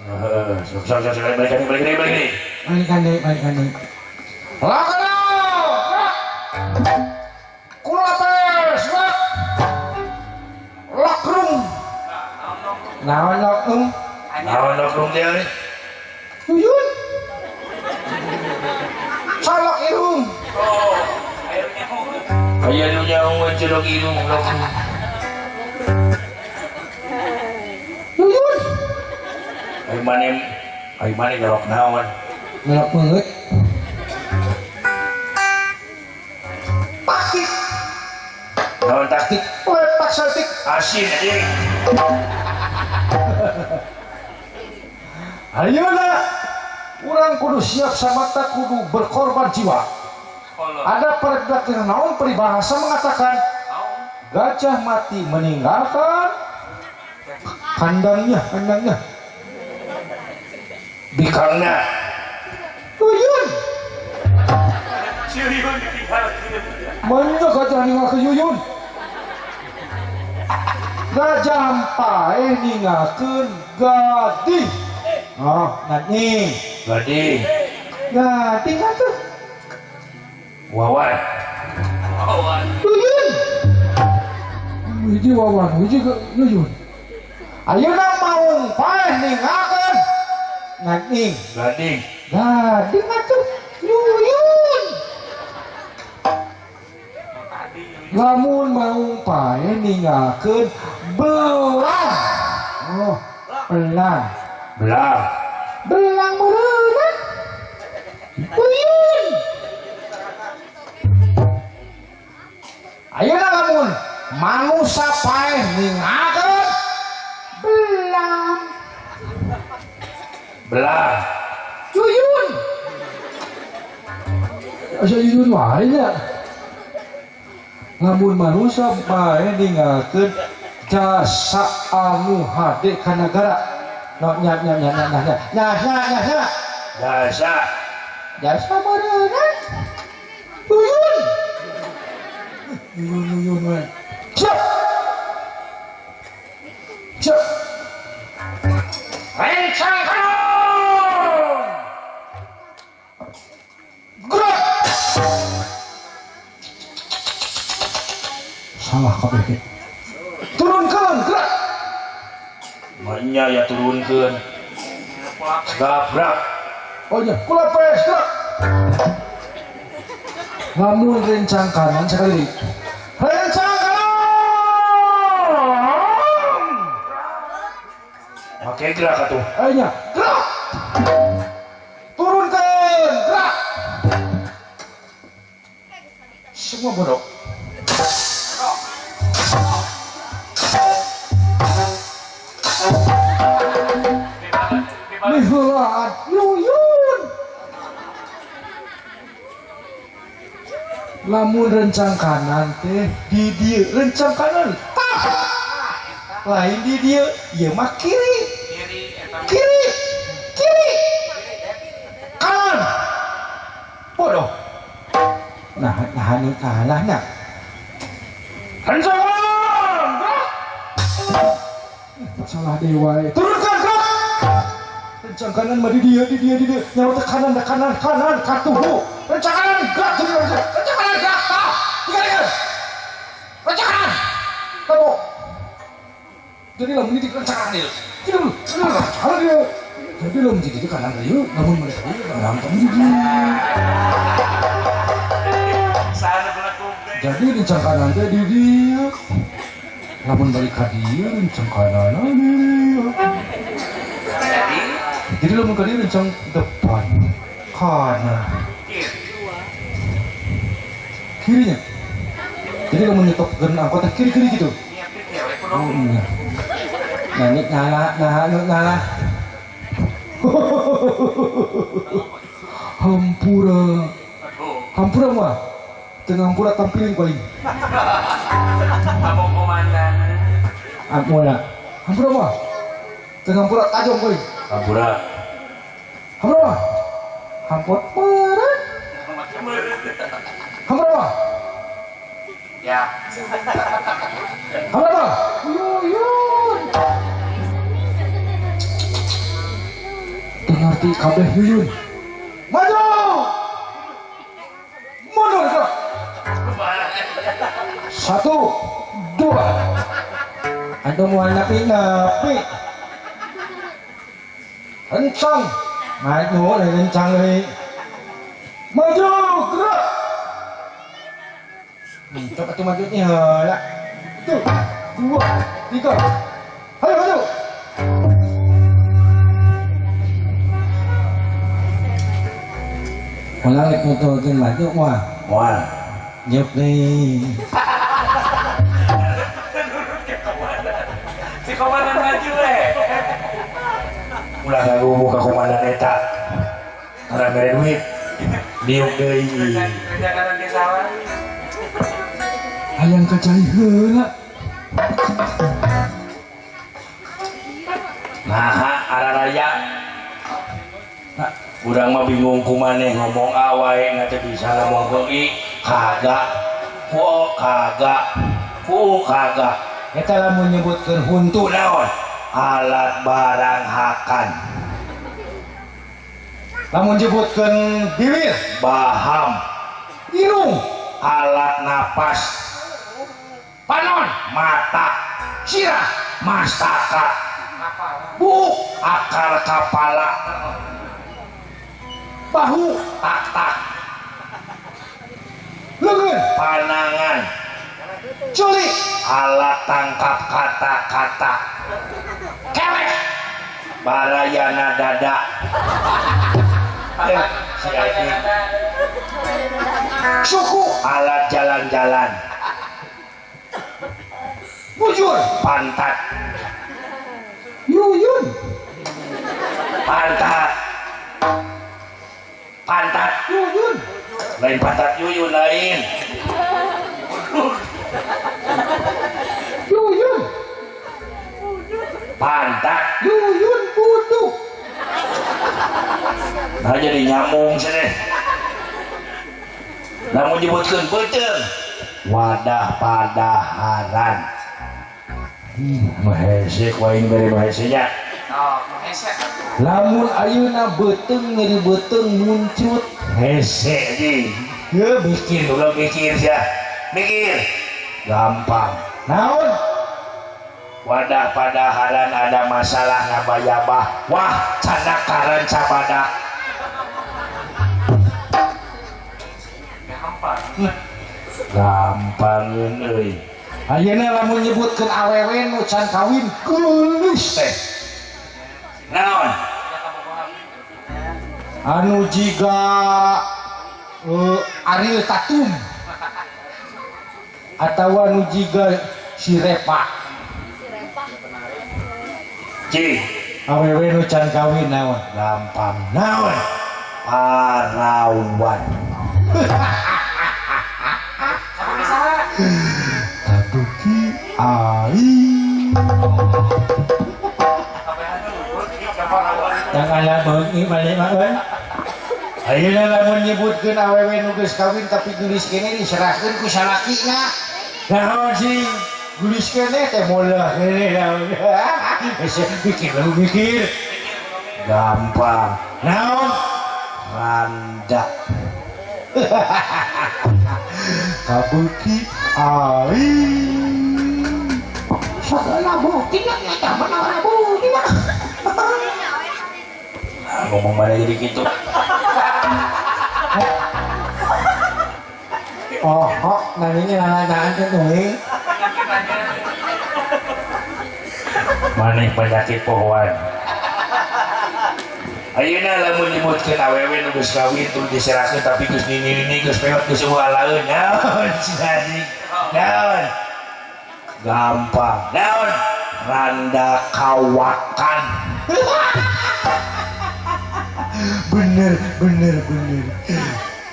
Heeh, sok sok sok balik balik balik balik balik. Balik deui, balik deui. Lagodor, gerak. Kulapes, gerak. Lakrung. Naon lakrung? Naon lakrung teh euy? Uyun. Colok irung. Oh, airnya. Aya nu nyaho colok irung lakrung. Uyun. Ai maneh nyolok naon? Nyolok beungeut. Taktik. Naon taktik? Lepak saeutik. Asin anjing. Ayeuna urang kudu siap samata kudu berkorban jiwa. Ada peribahasa naon peribahasa mengatakan gajah mati meninggalkan kandangnya, kandangnya. Bikangna. Uyun. Si Uyun ditinggalkeun. Manya gajah ninggalkeun Uyun. Gajah paeh ninggalkeun gading. Oh, gading. Gading. Gading atuh. Wawan. Wawan. Uyun. Hiji wawan, hiji Uyun. Ayeuna maung paeh ninggalkeun gading. Gading. Gading atuh. Uyun. Lamun maung paeh ninggalkeun belang. Oh, belang. Belang. Belang meureunna. Uyun. Ayeuna lamun manusa paeh ninggalkeun belang. Belang. Uyun. Asa uyun wae nya. Lamun manusa paeh ninggalkeun jasa anu hade ka nagara. No nya nya nya nya nya nya nya nya nya. Jasa. Jasa meureunna. Uyun. Uyun uyun we. Siap. Siap. Rencang kanan. Gerak. Salah kabeh. Turunkeun gerak. Manya ya turunkeun. Gabrak. Oh iya, kulapes gerak. Lamun rencang kanan sekali. Rencang kanan. Make gerak atuh. Ayo gerak. Turunkeun gerak. Semua bodoh. Miheulaan Yuyun. Lamun rencang kanan teh di dieu, rencang kanan tah. Lain di dieu, ieu mah kiri. Kiri. Kiri. Kanan. Bodoh. Nah, nah nu kalah nya. Rencang kanan. Gerak. Salah dewa. Turunkan gerak. Rencang kanan mah di dieu, di dieu, di dieu. Nyawa teh kanan, kanan, kanan, katuhu. Rencang kanan gerak, gerak, rencang kanan gerak. Tah, tiga. Rencang kanan. Temu. Jadi lamun di rencang kanan dieu. Jadi rencang kanan dieu. Jadi lamun di kanan dieu, lamun mereka dieu, kanan di dieu. Jadi rencang kanan teh di dieu. Lamun balik ka dieu, rencang kanan di dieu. Jadi lamun ka dieu rencang depan, kanan, kirinya. Jadi lamun nyetopkeun angkot teh kiri-kiri gitu. Oh iya. Nah, ini nah nah nah. Hampura. Hampura mah. Tengah hampura tampilin paling. Abang komandan. Hampura. Hampura mah. Tengah hampura tajam paling. Hampura. Hampura mah. Hampura. Hampura mah. Ya. Hampura mah. Yuyun. Tengarti kabeh yuyun. Maju. Mundur gerak. 1, 2. Antum mau napi napi. Kencang. Maju kencang nih. Maju gerak. Coba tuh majunya ya. 1, 2, 3. Ayo maju. Ulang nuturkeun maju wah. Wah. Nyep nih. Si komandan maju eh. Ulah ngagubu ka komandan eta. Karena mere duit. Diuk deui. Kerja ge salah. Hayang ka cai heula. Naha araraya. Nah, urang mah bingung kumaneh ngomong A wae teu bisa ngomong ke I kagak. Ku O kagak. Ku U kagak. Eta lamun nyebutkeun huntu naon? Alat barang hakan. Lamun nyebutkeun bibir baham. Irung alat napas. Panon mata. Sirah mastaka. Buuk akar kapala. Bahu tak-tak. Leungeun panangan. Culik alat tangkap kata-kata. Kelek barayana dada. Si Aiki. Suku alat jalan-jalan. Bujur pantat. Yuyun pantat. Pantat yuyun. Lain pantat yuyun lain. Yuyun pantat yuyun buduk. Nah jadi nyambung sini. Lamun nyebutkeun peuteung wadah padaharan. Nu hese ku aing bere nu hese nya. Oh, nu hese. Lamun ayeuna beuteung nyeri beuteung muncrut hese ji. Heuh mikir ulah mikir sia. Mikir. Gampang. Naon? Wadah padaharan ada masalah ngabayabah. Wah, canakaran cabadak. Gampang. Gampangeun euy. Ayeuna lamun nyebutkeun awewe nu can kawin geulis teh. Naon? Anu jiga Ariel Tatum atawa nu jiga si Repa. Ci, awewe nu can kawin naon? Gampang. Naon? Parawan. Kabuki ai. Yang ala beungi balik mah euy. Ayeuna lamun nyebutkeun awewe nu geus kawin tapi geulis keneh diserahkeun ku salakina. Naon sih? Geulis keneh teh molah keneh naon. Geus mikir lu mikir. Gampang. Naon? Randa. Kabuki ai. Sagala bukti nyata mana bukti. Ngomong mana jadi gitu. Oh, oh, nah ini nanya teh euy. Maneh penyakit pohoan. Ayeuna lamun nyebutkeun awewe nu geus kawin tuluy diserahkeun tapi geus nini-nini geus peot geus eueuh alaeun naon si anjing naon gampang naon randa kawakan. Bener bener bener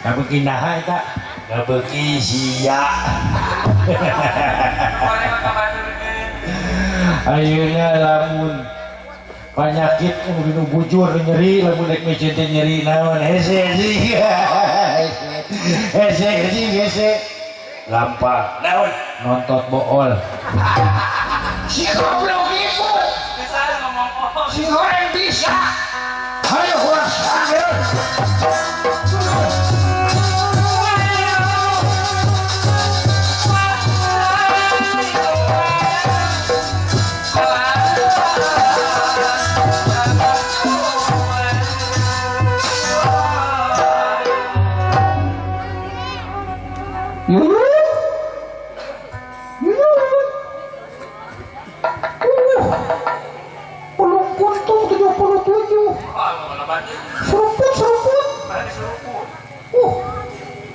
gak beuki naha eta gak beuki sia. Ayeuna lamun penyakit nu bujur nyeri lamun rek micin teh nyeri naon hese hese hese hese gampang naon nontot bool si goblok ibu si goreng bisa ayo kurang ayo. Ulung kuntung 77. Seruput seruput.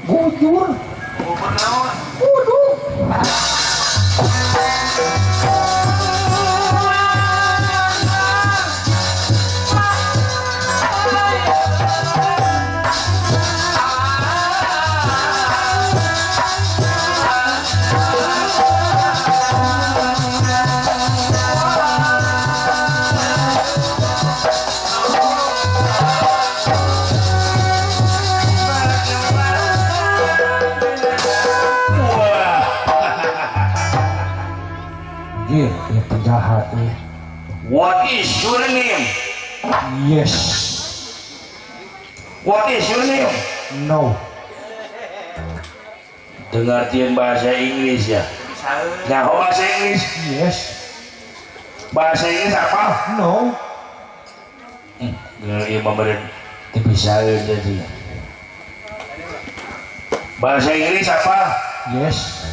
Bujur. Waduh. Penjahat. What is your name? Yes. What is your name? No. Dengartiin bahasa Inggris ya. Nah, bahasa Inggris? Yes. Bahasa Inggris apa? No. Iya memberi bisa jadi. Bahasa Inggris apa? Yes.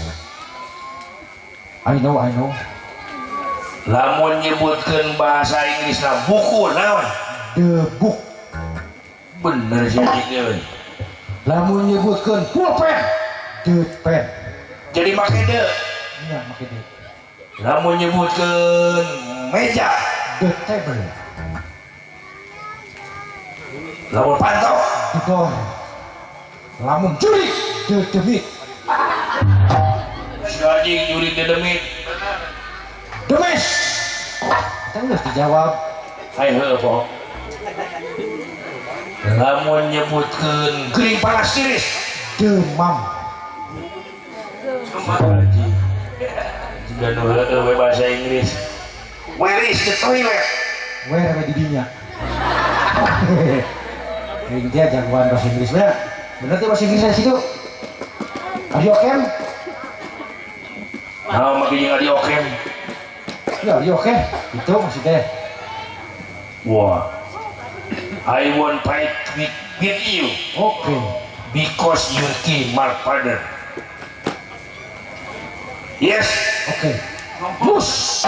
I know, I know. Lamun nyebutkan bahasa Inggris lah buku naon? The book. Bener sih ini. Lamun nyebutkan pulpen, the pen. Jadi make the. Iya, make the. Lamun nyebutkan meja, the table. Lamun pantau, the door. Lamun juri, the demit. Si anjing juri the demit. Demes. Terus dijawab. Hai heuh po. Lamun nyebutkeun gering panas tiris, demam. Juga nu heueuh we bahasa Inggris. Where is the toilet? Where we di dinya. Kayak dia jagoan bahasa Inggris bener. Bener tuh bahasa Inggrisnya situ. Are you okay? Nah, make jeung are you okay? Ya, oke, okay. Itu maksudnya. Wah, I want fight with you. Oke. Okay. Because you kill my father. Yes. Oke. Okay. Bus.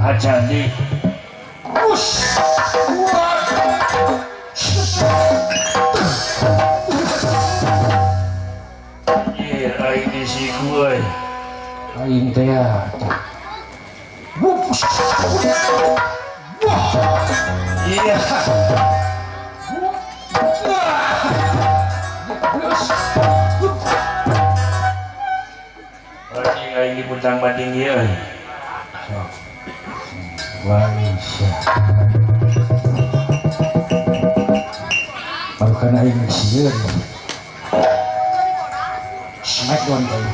Acan di. Aing teh ya. Iya. Anjing aing dibuntang banding ieu. Wah, baru karena aing sieun. Smackdown tadi.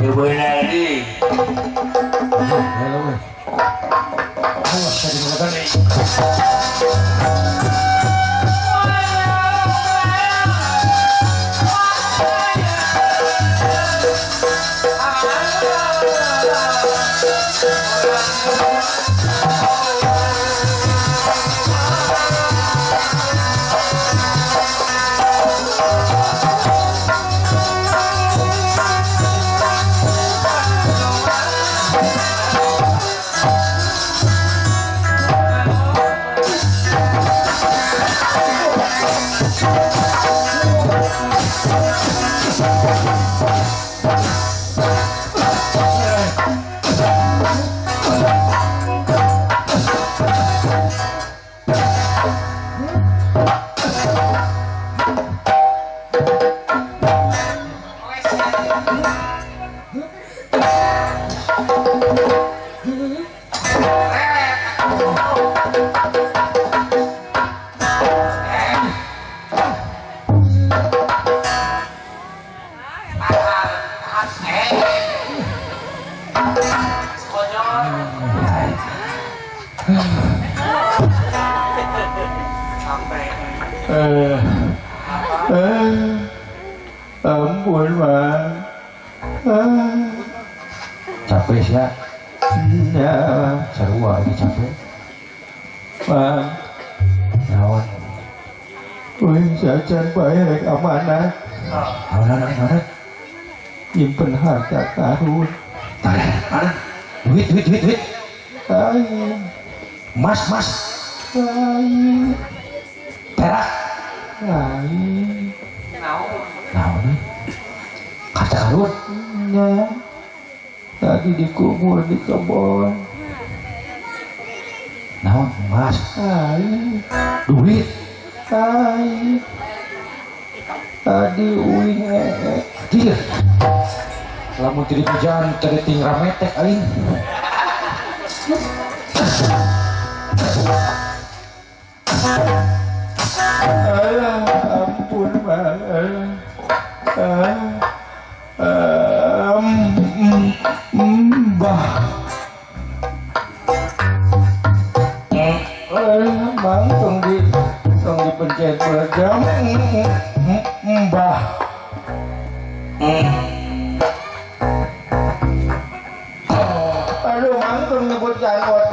Ya benar di. Halo. Ayo saya dimulakan. Ampun mah. Capek sih ya. Ya, sarua ini capek. Bang, naon? Wih, jajan bae rek amanah. Naon naon naon? Nyimpen harta karun. Tahan. Duit duit duit duit. Lain. Mas mas. Lain. Perak. Lain. Naon? Harta karun. Ya. Tadi dikubur di kebun. Naon mas? Lain. Duit. Lain. Tadi uing ee. Lamun teu dipujan teu ting rametek aing. Alah, ampun bang. Mbah. Bang, tong dipencet berjam. Mbah. Aduh, mangkung nyebut janggot.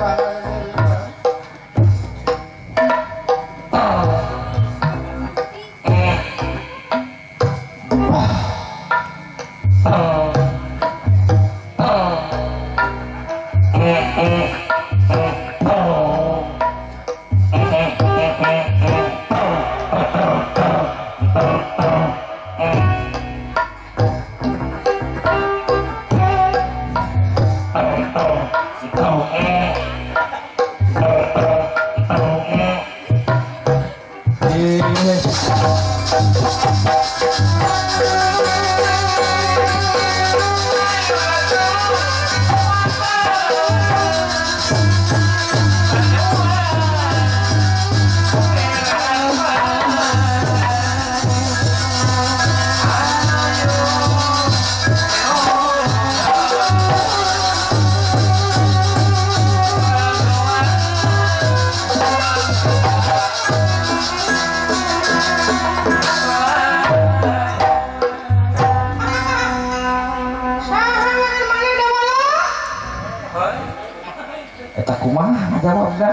Eta kumaha jawabna?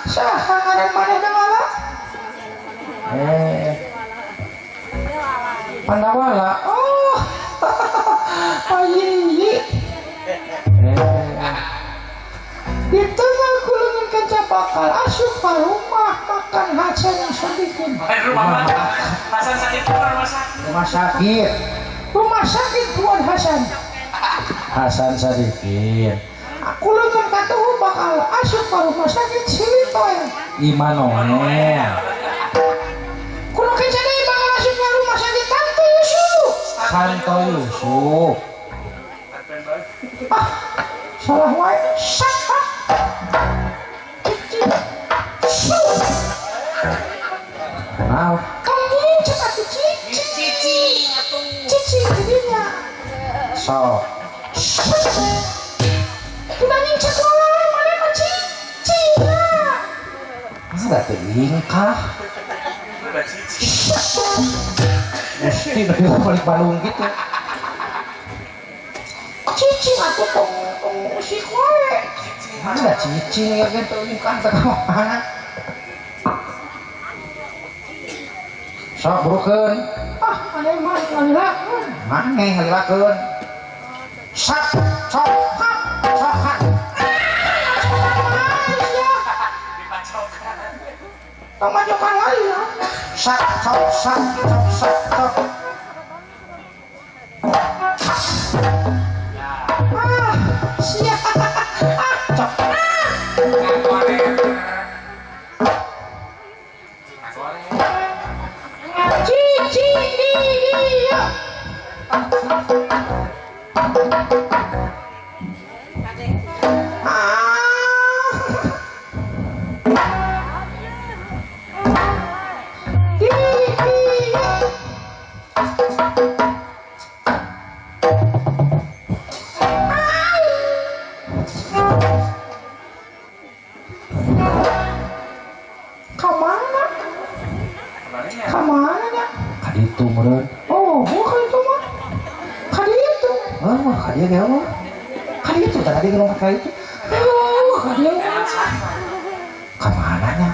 Saha ngaran maneh Dawala? Pandawala. Oh. Ayi. Di tengah gulungan kenca bakal asup ka rumah makan Hasan Sadikin. Rumah Hasan Sadikin rumah sakit. Rumah sakit. Rumah sakit Tuan Hasan. Hasan Sadikin. Aku lengan katuhu bakal asup ke rumah sakit Silitoel Immanuel. Kulo kencana bakal asup ke rumah sakit Santo Yusuf. Santo Yusuf. Ah, salah wae. Sapa? Cici. Su. Kenal. Kamu cepat cici. Cici. Cici jadinya. So. Sekolah mana mah cici lah. Masa tingkah? Mesti lebih balik balung gitu. Cici aku tong si kowe. Mana cici ya kan tingkah teh mana? Sok burukeun. Ah, maneh mah ngalilakeun. Maneh ngalilakeun. Sok sok hap sok hap. Pemajokan lagi ya. Sak sok sak sok sak sok. Ah, siap. Ah, cok. Cici dia. Kemana? Kaditu meureun. Oh, bukan itu mah. Kaditu. Oh, kadieu ge mah. Kaditu tah tadi lompat ka itu. Oh, kadieu. Ka mana nya?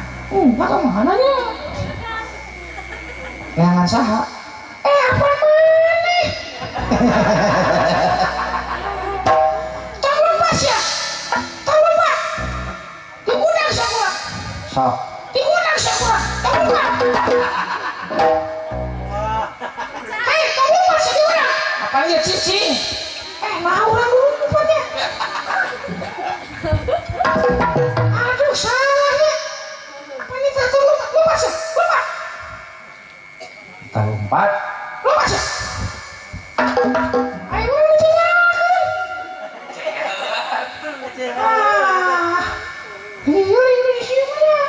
Ka mana nya? Neangan saha? Apa maneh? Tong lepas ya. Tong lepas. Diundang sia kurang. Sok. Diundang sia kurang. Tong lepas. Hei, tong lepas sia diundang. Apa lihat cicing? Nah urang dulu lupatnya. Aduh, salahnya. Apa ini tong lompat, lompat sia, lompat. Kita lompat, lompat sia. Ayo dijalankan. Ah, iya ini di sini ya.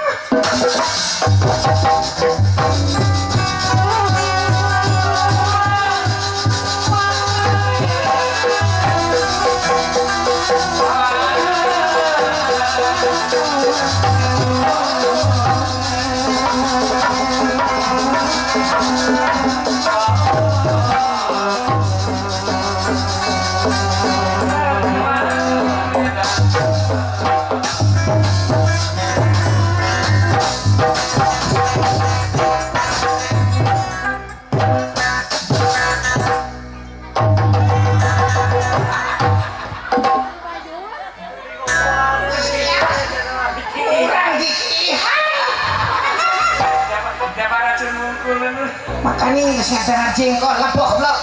Makanya kesehatan jengkol lepoh blok.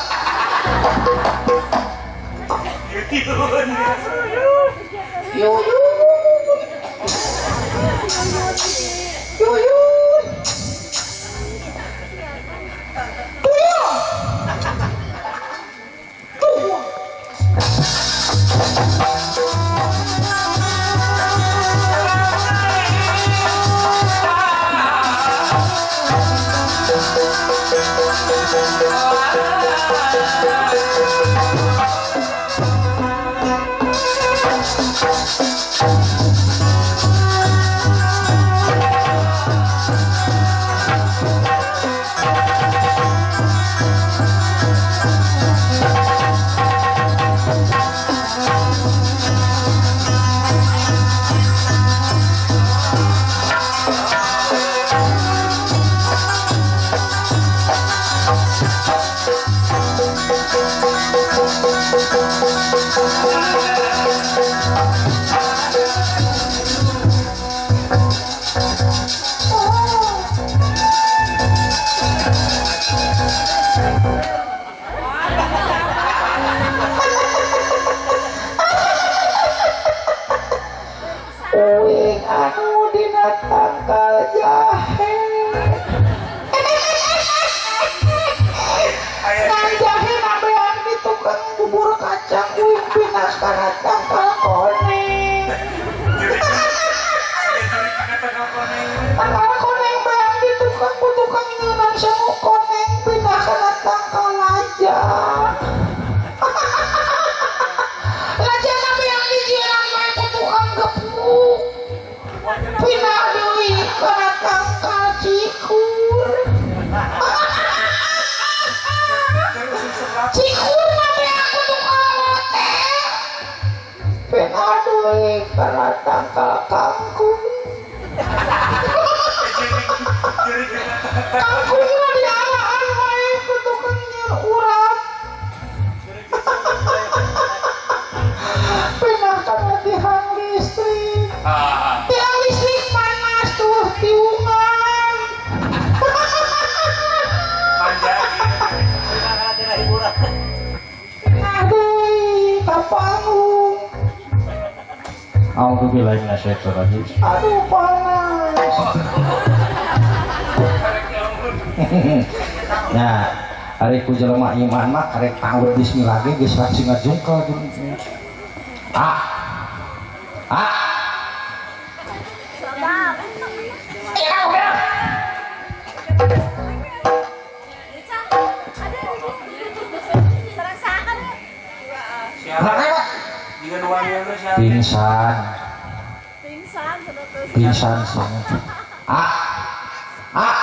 Yuyun. Yuyun. Tuyul. Tuyul. Uing anu dina tangkal jahe. Ngan jahe nabean di tukang bubur kacang uing pindah kana tangkal koneng. Tangkal koneng bean di tukang ku tukang nyeunan sangu koneng pindah kana tangkal laja. Laja nabean di jiran bae ku tukang gepuk. Pindah deui kana tangkal cikur. Cikur nabean ku tukang lote. Pindah deui kana tangkal kangkung. Kangkungna dialaan wae ku tukang nyeun urap. Pindah kana tiang listrik. Tiang listrik panas tuh tiungan. Pindah deui ka panggung. A'udzubillahi minasyaitonirrajim. Aduh panas. Nah, ari ku jelema iman mah karek tawur bismillah ge geus langsung ngajungkel. Ah. Ah. Pingsan. Pingsan sih. Ah. Ah.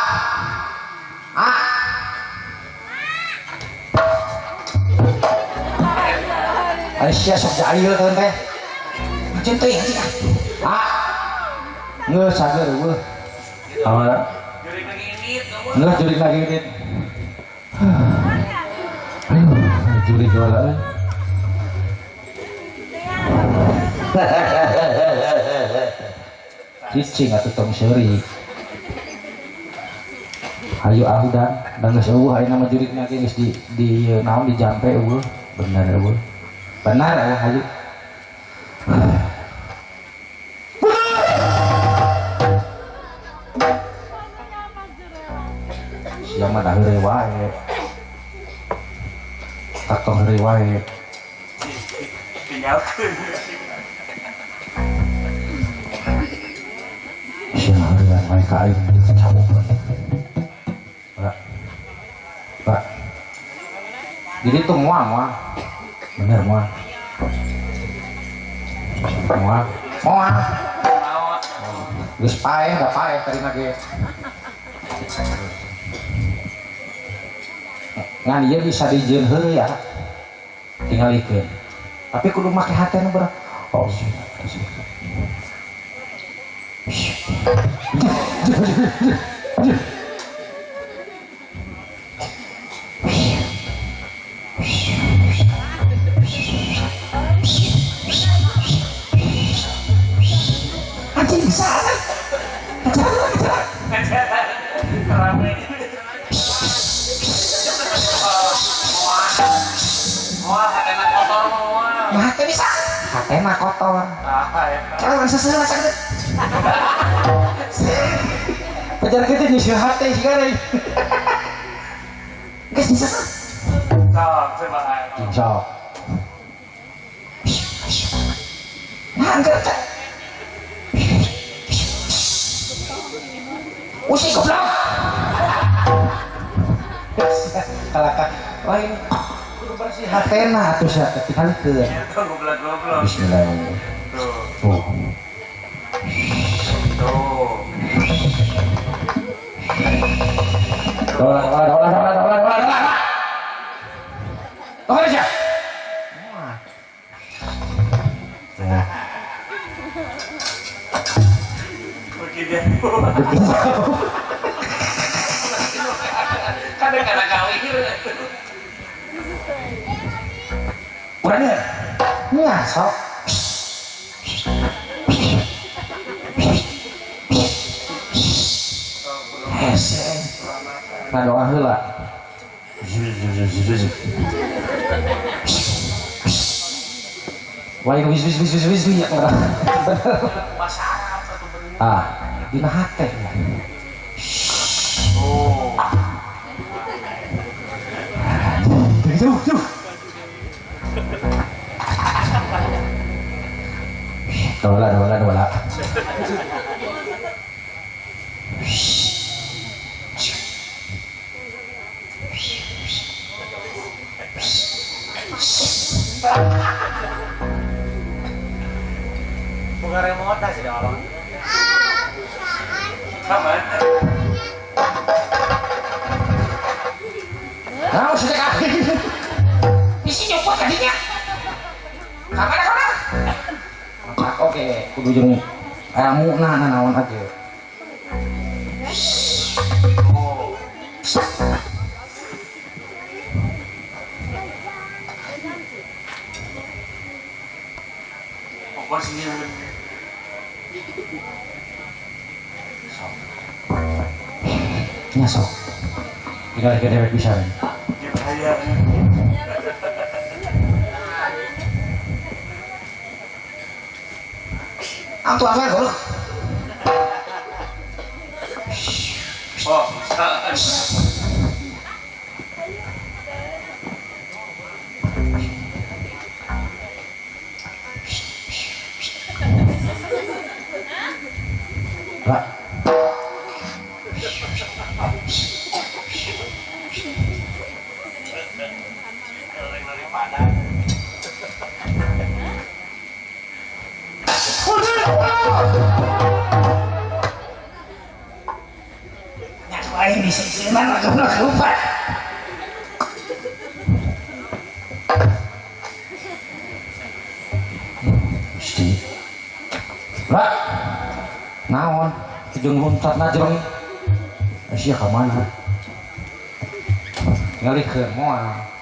Ah. Aisyah sok jahil teuing teh. Maceun teuing anjing ah. Ah. Geus sager eueuh. Awal. Jurik lagi indit, eueuh. Geus jurik lagi indit. Aduh, jurik heula euy. Cicing atuh tong seuri. Hayu ahudan, da geus eueuh ayeuna mah jurikna ge geus di naon di jampe eueuh. Bener eueuh. Benar eueuh hayu. Sia mah da heureuy wae. Katong heureuy wae. Tinggalkeun. Sia heureuyaan wae ka aing cabok. Pak. Pak. Jadi itu moal moal. Bener moal. Moal. Moal. Geus paeh da paeh tadi mah ge. Ngan ieu bisa dijieun heureuy ya. Tingalikeun. Tapi kudu make hatena berat. Oh. Anjing bisa. Kejaran. Rame. Moal hatena kotor moal. Nah, hate bisa. Hatena kotor. Ah, eta. Kalau orang seseuna sakit. Pajar kitu nyeuseul hate siga deui. Geus bisa. Sok, coba. Sok. Nah, angker teh. Usik goblok. Kalakah lain kudu bersih hatena atuh sia teh tingalikeun. Itu goblok-goblok. Bismillahirrahmanirrahim. Tuh. Tuh. Tuh. Dola dola dola dola dola dola dola. Tunggu aja. Nah, Begitu. Kadang-kadang kawin. Kurangnya. Nya sok. Hese. Nah doa heula. Lain wis wis wis wis wis ya. Bahasa Arab atau bener. Ah, dina hate. Oh. Jauh, jauh. Dola, dola, dola. Bukan remote sih orang. Sama. Nah, sudah kaki. Isi nyopot tadinya. Kamana kamana? Oke, kudu jeung ilmu na naon aja. Oh. Apa sih? Nya sok. Tinggal ke dewek bisa. Bahaya. Antu apa goblok? Oh, Pak. Lain di sisi mana goblok lupa. Jeung loncat najreng. Sia ka mana? Ngalikeun moal.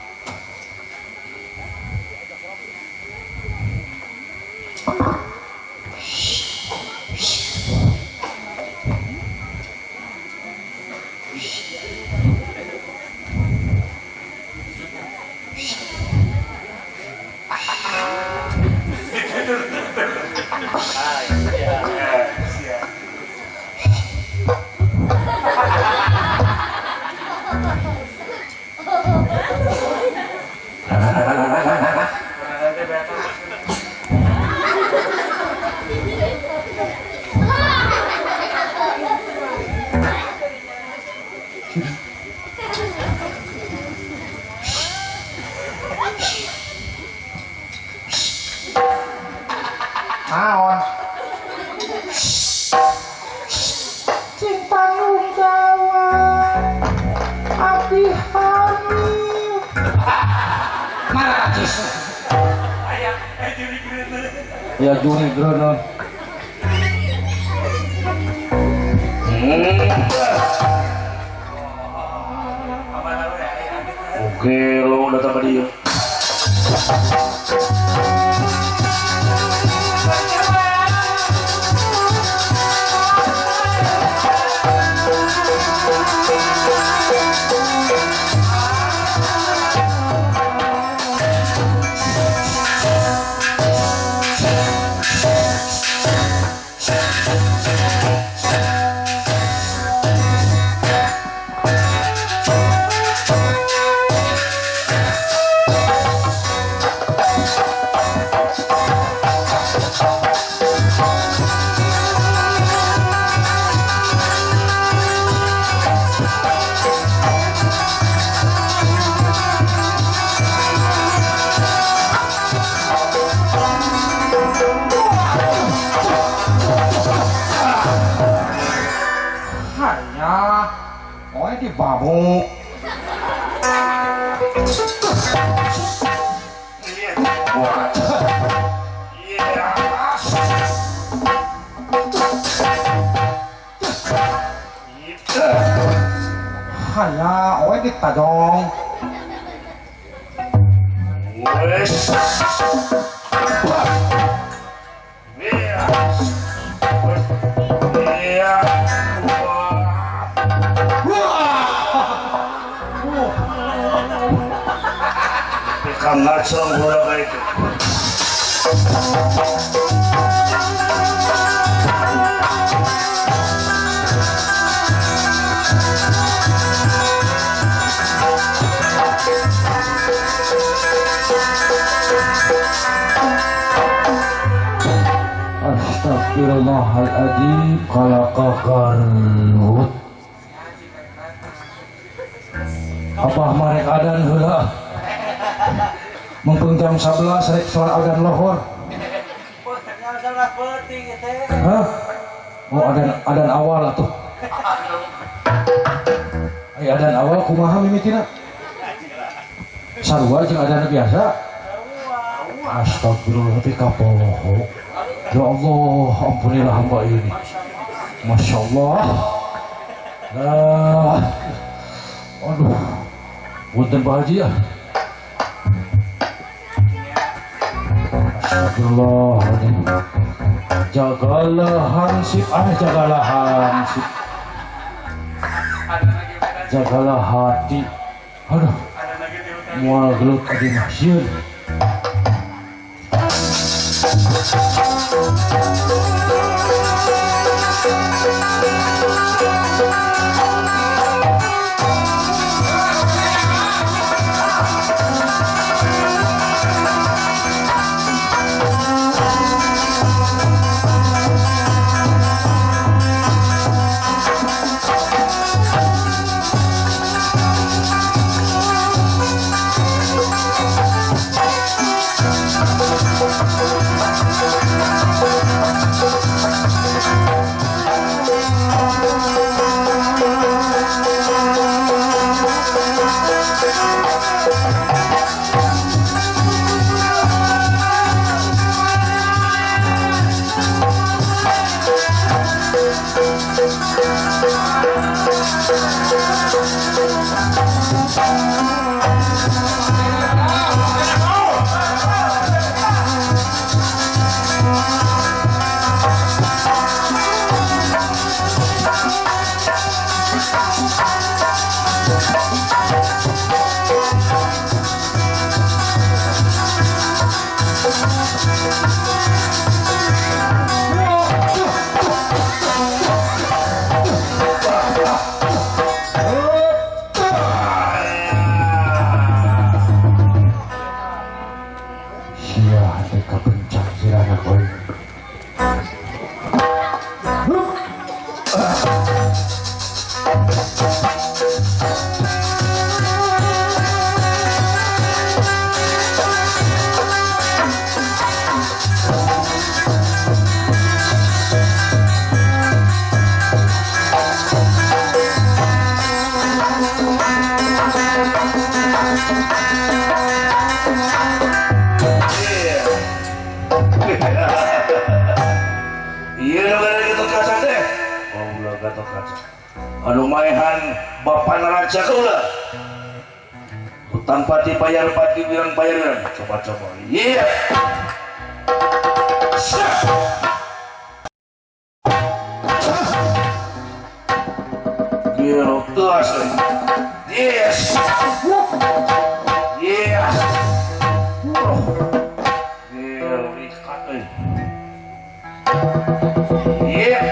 Naon? Cinta nunggawa abdi hamil. Marajis. Ya Juni Grono. Oke, lo datang ke dia. Babuk. Hanya oe ditajong. Ngaceng bola itu. Astagfirullahaladzim kalakagarut. Abah marek adan heula. Mumpung jam 11 rek sholat adan lohor. Hah? Oh adan awal atuh. Ai adan awal kumaha mimitina? Sarua jeung adan biasa. Astagfirullah tapi kapoho. Ya Allah, ampunilah hamba ini. Masya Allah. Lah. Aduh. Punten Pak Haji ya. Astagfirullahaladzim. Jagalah hansip, jagalah hansip. Jagalah hati. Aduh. Mual gelut adi mahsyir. Anu maehan bapak naraja kaula utang pati bayar pati wirang bayar wirang coba-coba iya gero tuas yes yes gero ikat euy iya.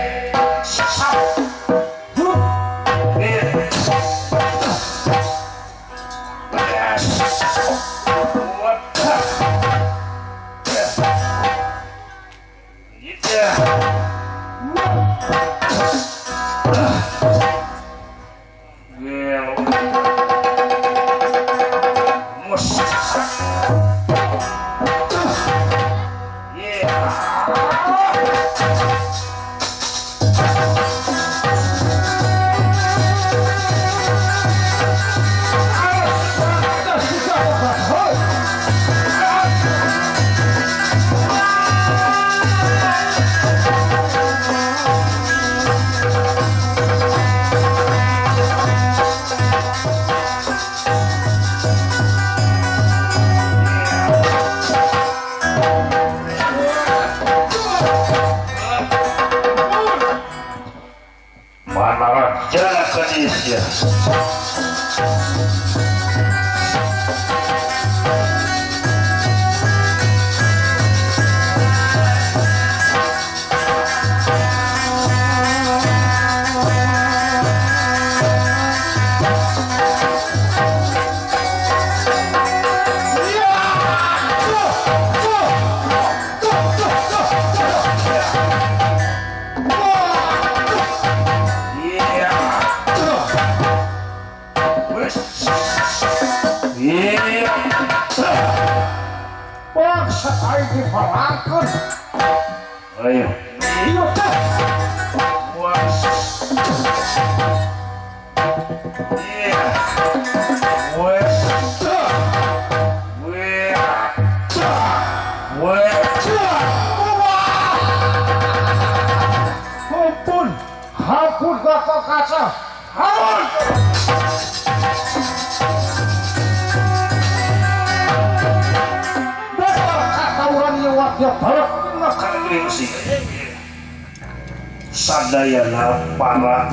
Sadayana para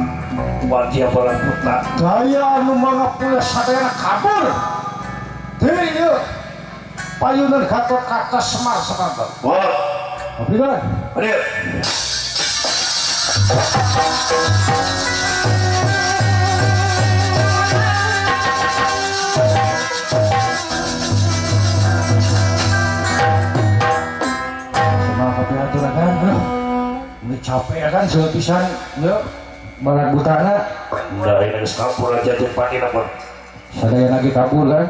wadya balaputa gaya anu mangapula sadayana kabur deui ieu payunan Gatot Kaca Semar Sakantan. Wah, abdi kan? Ayo. Semar kabeh aturakan, bro. Ini capek ya kan sepisan ya malah butana udah ini harus kabur aja cepatin apa sadaya lagi kabur kan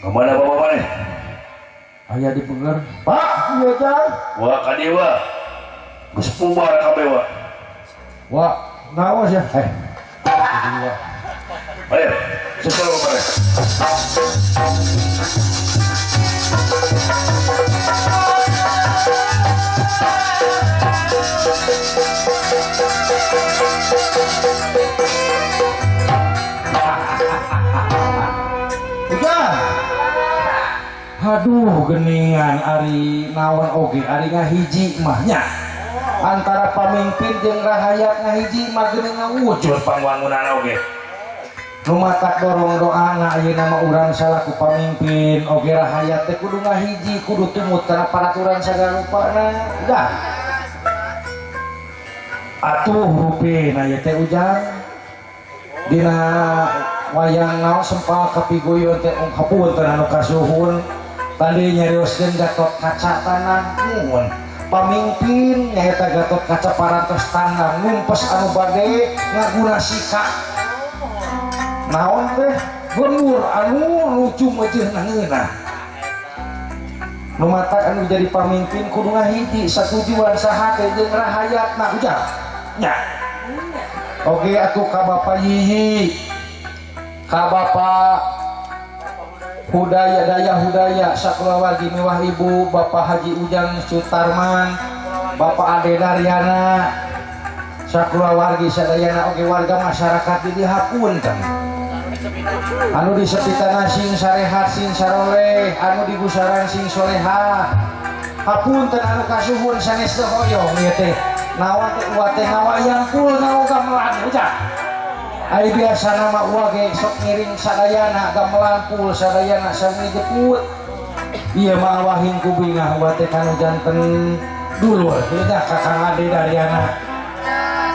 kemana bapak mana ayah dipegar pak iya kan wah kadewa geus bubar kabeh wa wah ngawas ya ayo susul bapak Ujang. Aduh geningan ari naon oge ari ngahiji mah nya. Antara pamimpin jeung rahayat ngahiji mah geuning ngawujud pangwangunan oge. Nu matak dorong doana ayeuna mah urang salaku pamimpin oge rahayat teh kudu ngahiji, kudu tumut kana paraturan sagala rupana. Udah. Atuh rupina ieu teh Ujang. Dina wayang naon sempal kapiguyon teh hapunten anu kasuhun. Tadi nyarioskeun Gatot Kaca tanah nuhun. Pamimpin nyaeta Gatot Kaca parantos tanah numpes anu bade ngaguna sikap. Naon teh lembur anu lucu meujeunna ngeunah. Nu matak anu jadi pamimpin kudu ngahiji satujuan sahate jeung rahayatna Ujang. Nya. Oke atuh ka Bapak Yiyi. Ka Bapak Hudaya Daya Hudaya sakulawargi mewah Ibu Bapak Haji Ujang Sutarman, Bapak Ade Daryana sakulawargi sadayana oge warga masyarakat di hapunten. Anu di sepitana sing sarehat sing saroleh, anu di gusaran sing soleha. Hapunten anu kasuhun sanes teu hoyong ieu teh. Naon teh uwa teh ngawayang pul ngawo gamelan Ujang. Ari biasana mah uwa ge sok ngiring sadayana gamelan pul sadayana sami jeput. Ieu mah wahing ku bingah uwa teh kanu janten dulur teh nya Kakang Ade Daryana.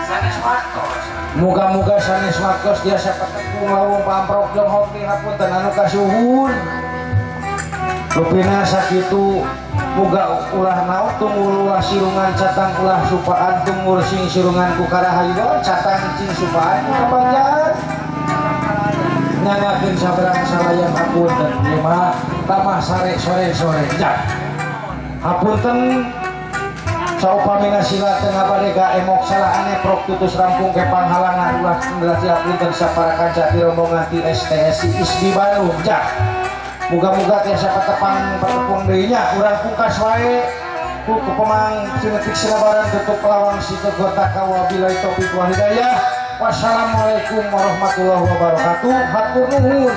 Sanes waktos. Muga-muga sanes waktos biasa patepung lawung pamprok jonghok di hapunten anu kasuhun. Rupina sakitu muga ulah naon tunggul ulah sirungan catang ulah supaan tunggul sing sirungan ku karahayu catang cing supaan ku kapanjang. Nyangakeun saberang salayang hapunten ieu mah tamah sare sore-sore. Jang. Hapunten saupamina sila teu ngabadega emok salah aneh prok tutus rampung ke panghalangan ulah berarti hapunten sapara kanca ti rombongan ti STSI ISBI Bandung. Jang. Muga-muga tiasa patepang patepung deui nya urang pungkas wae ku kepemang sinetik sinabaran tutup lawang situ kota wabillahi taufik wal hidayah. Wassalamualaikum warahmatullahi wabarakatuh. Hatur nuhun.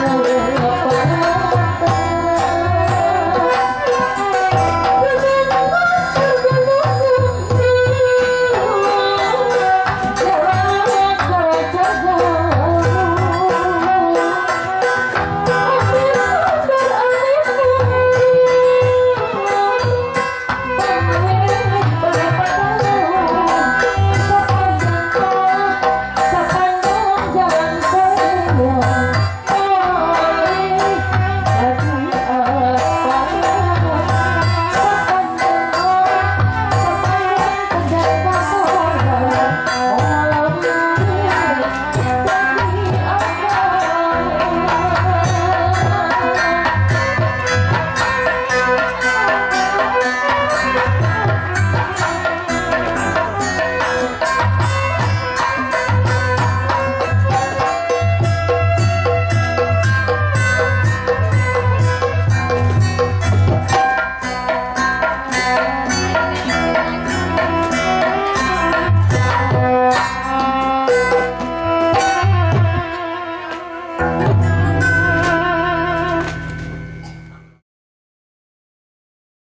Thank you.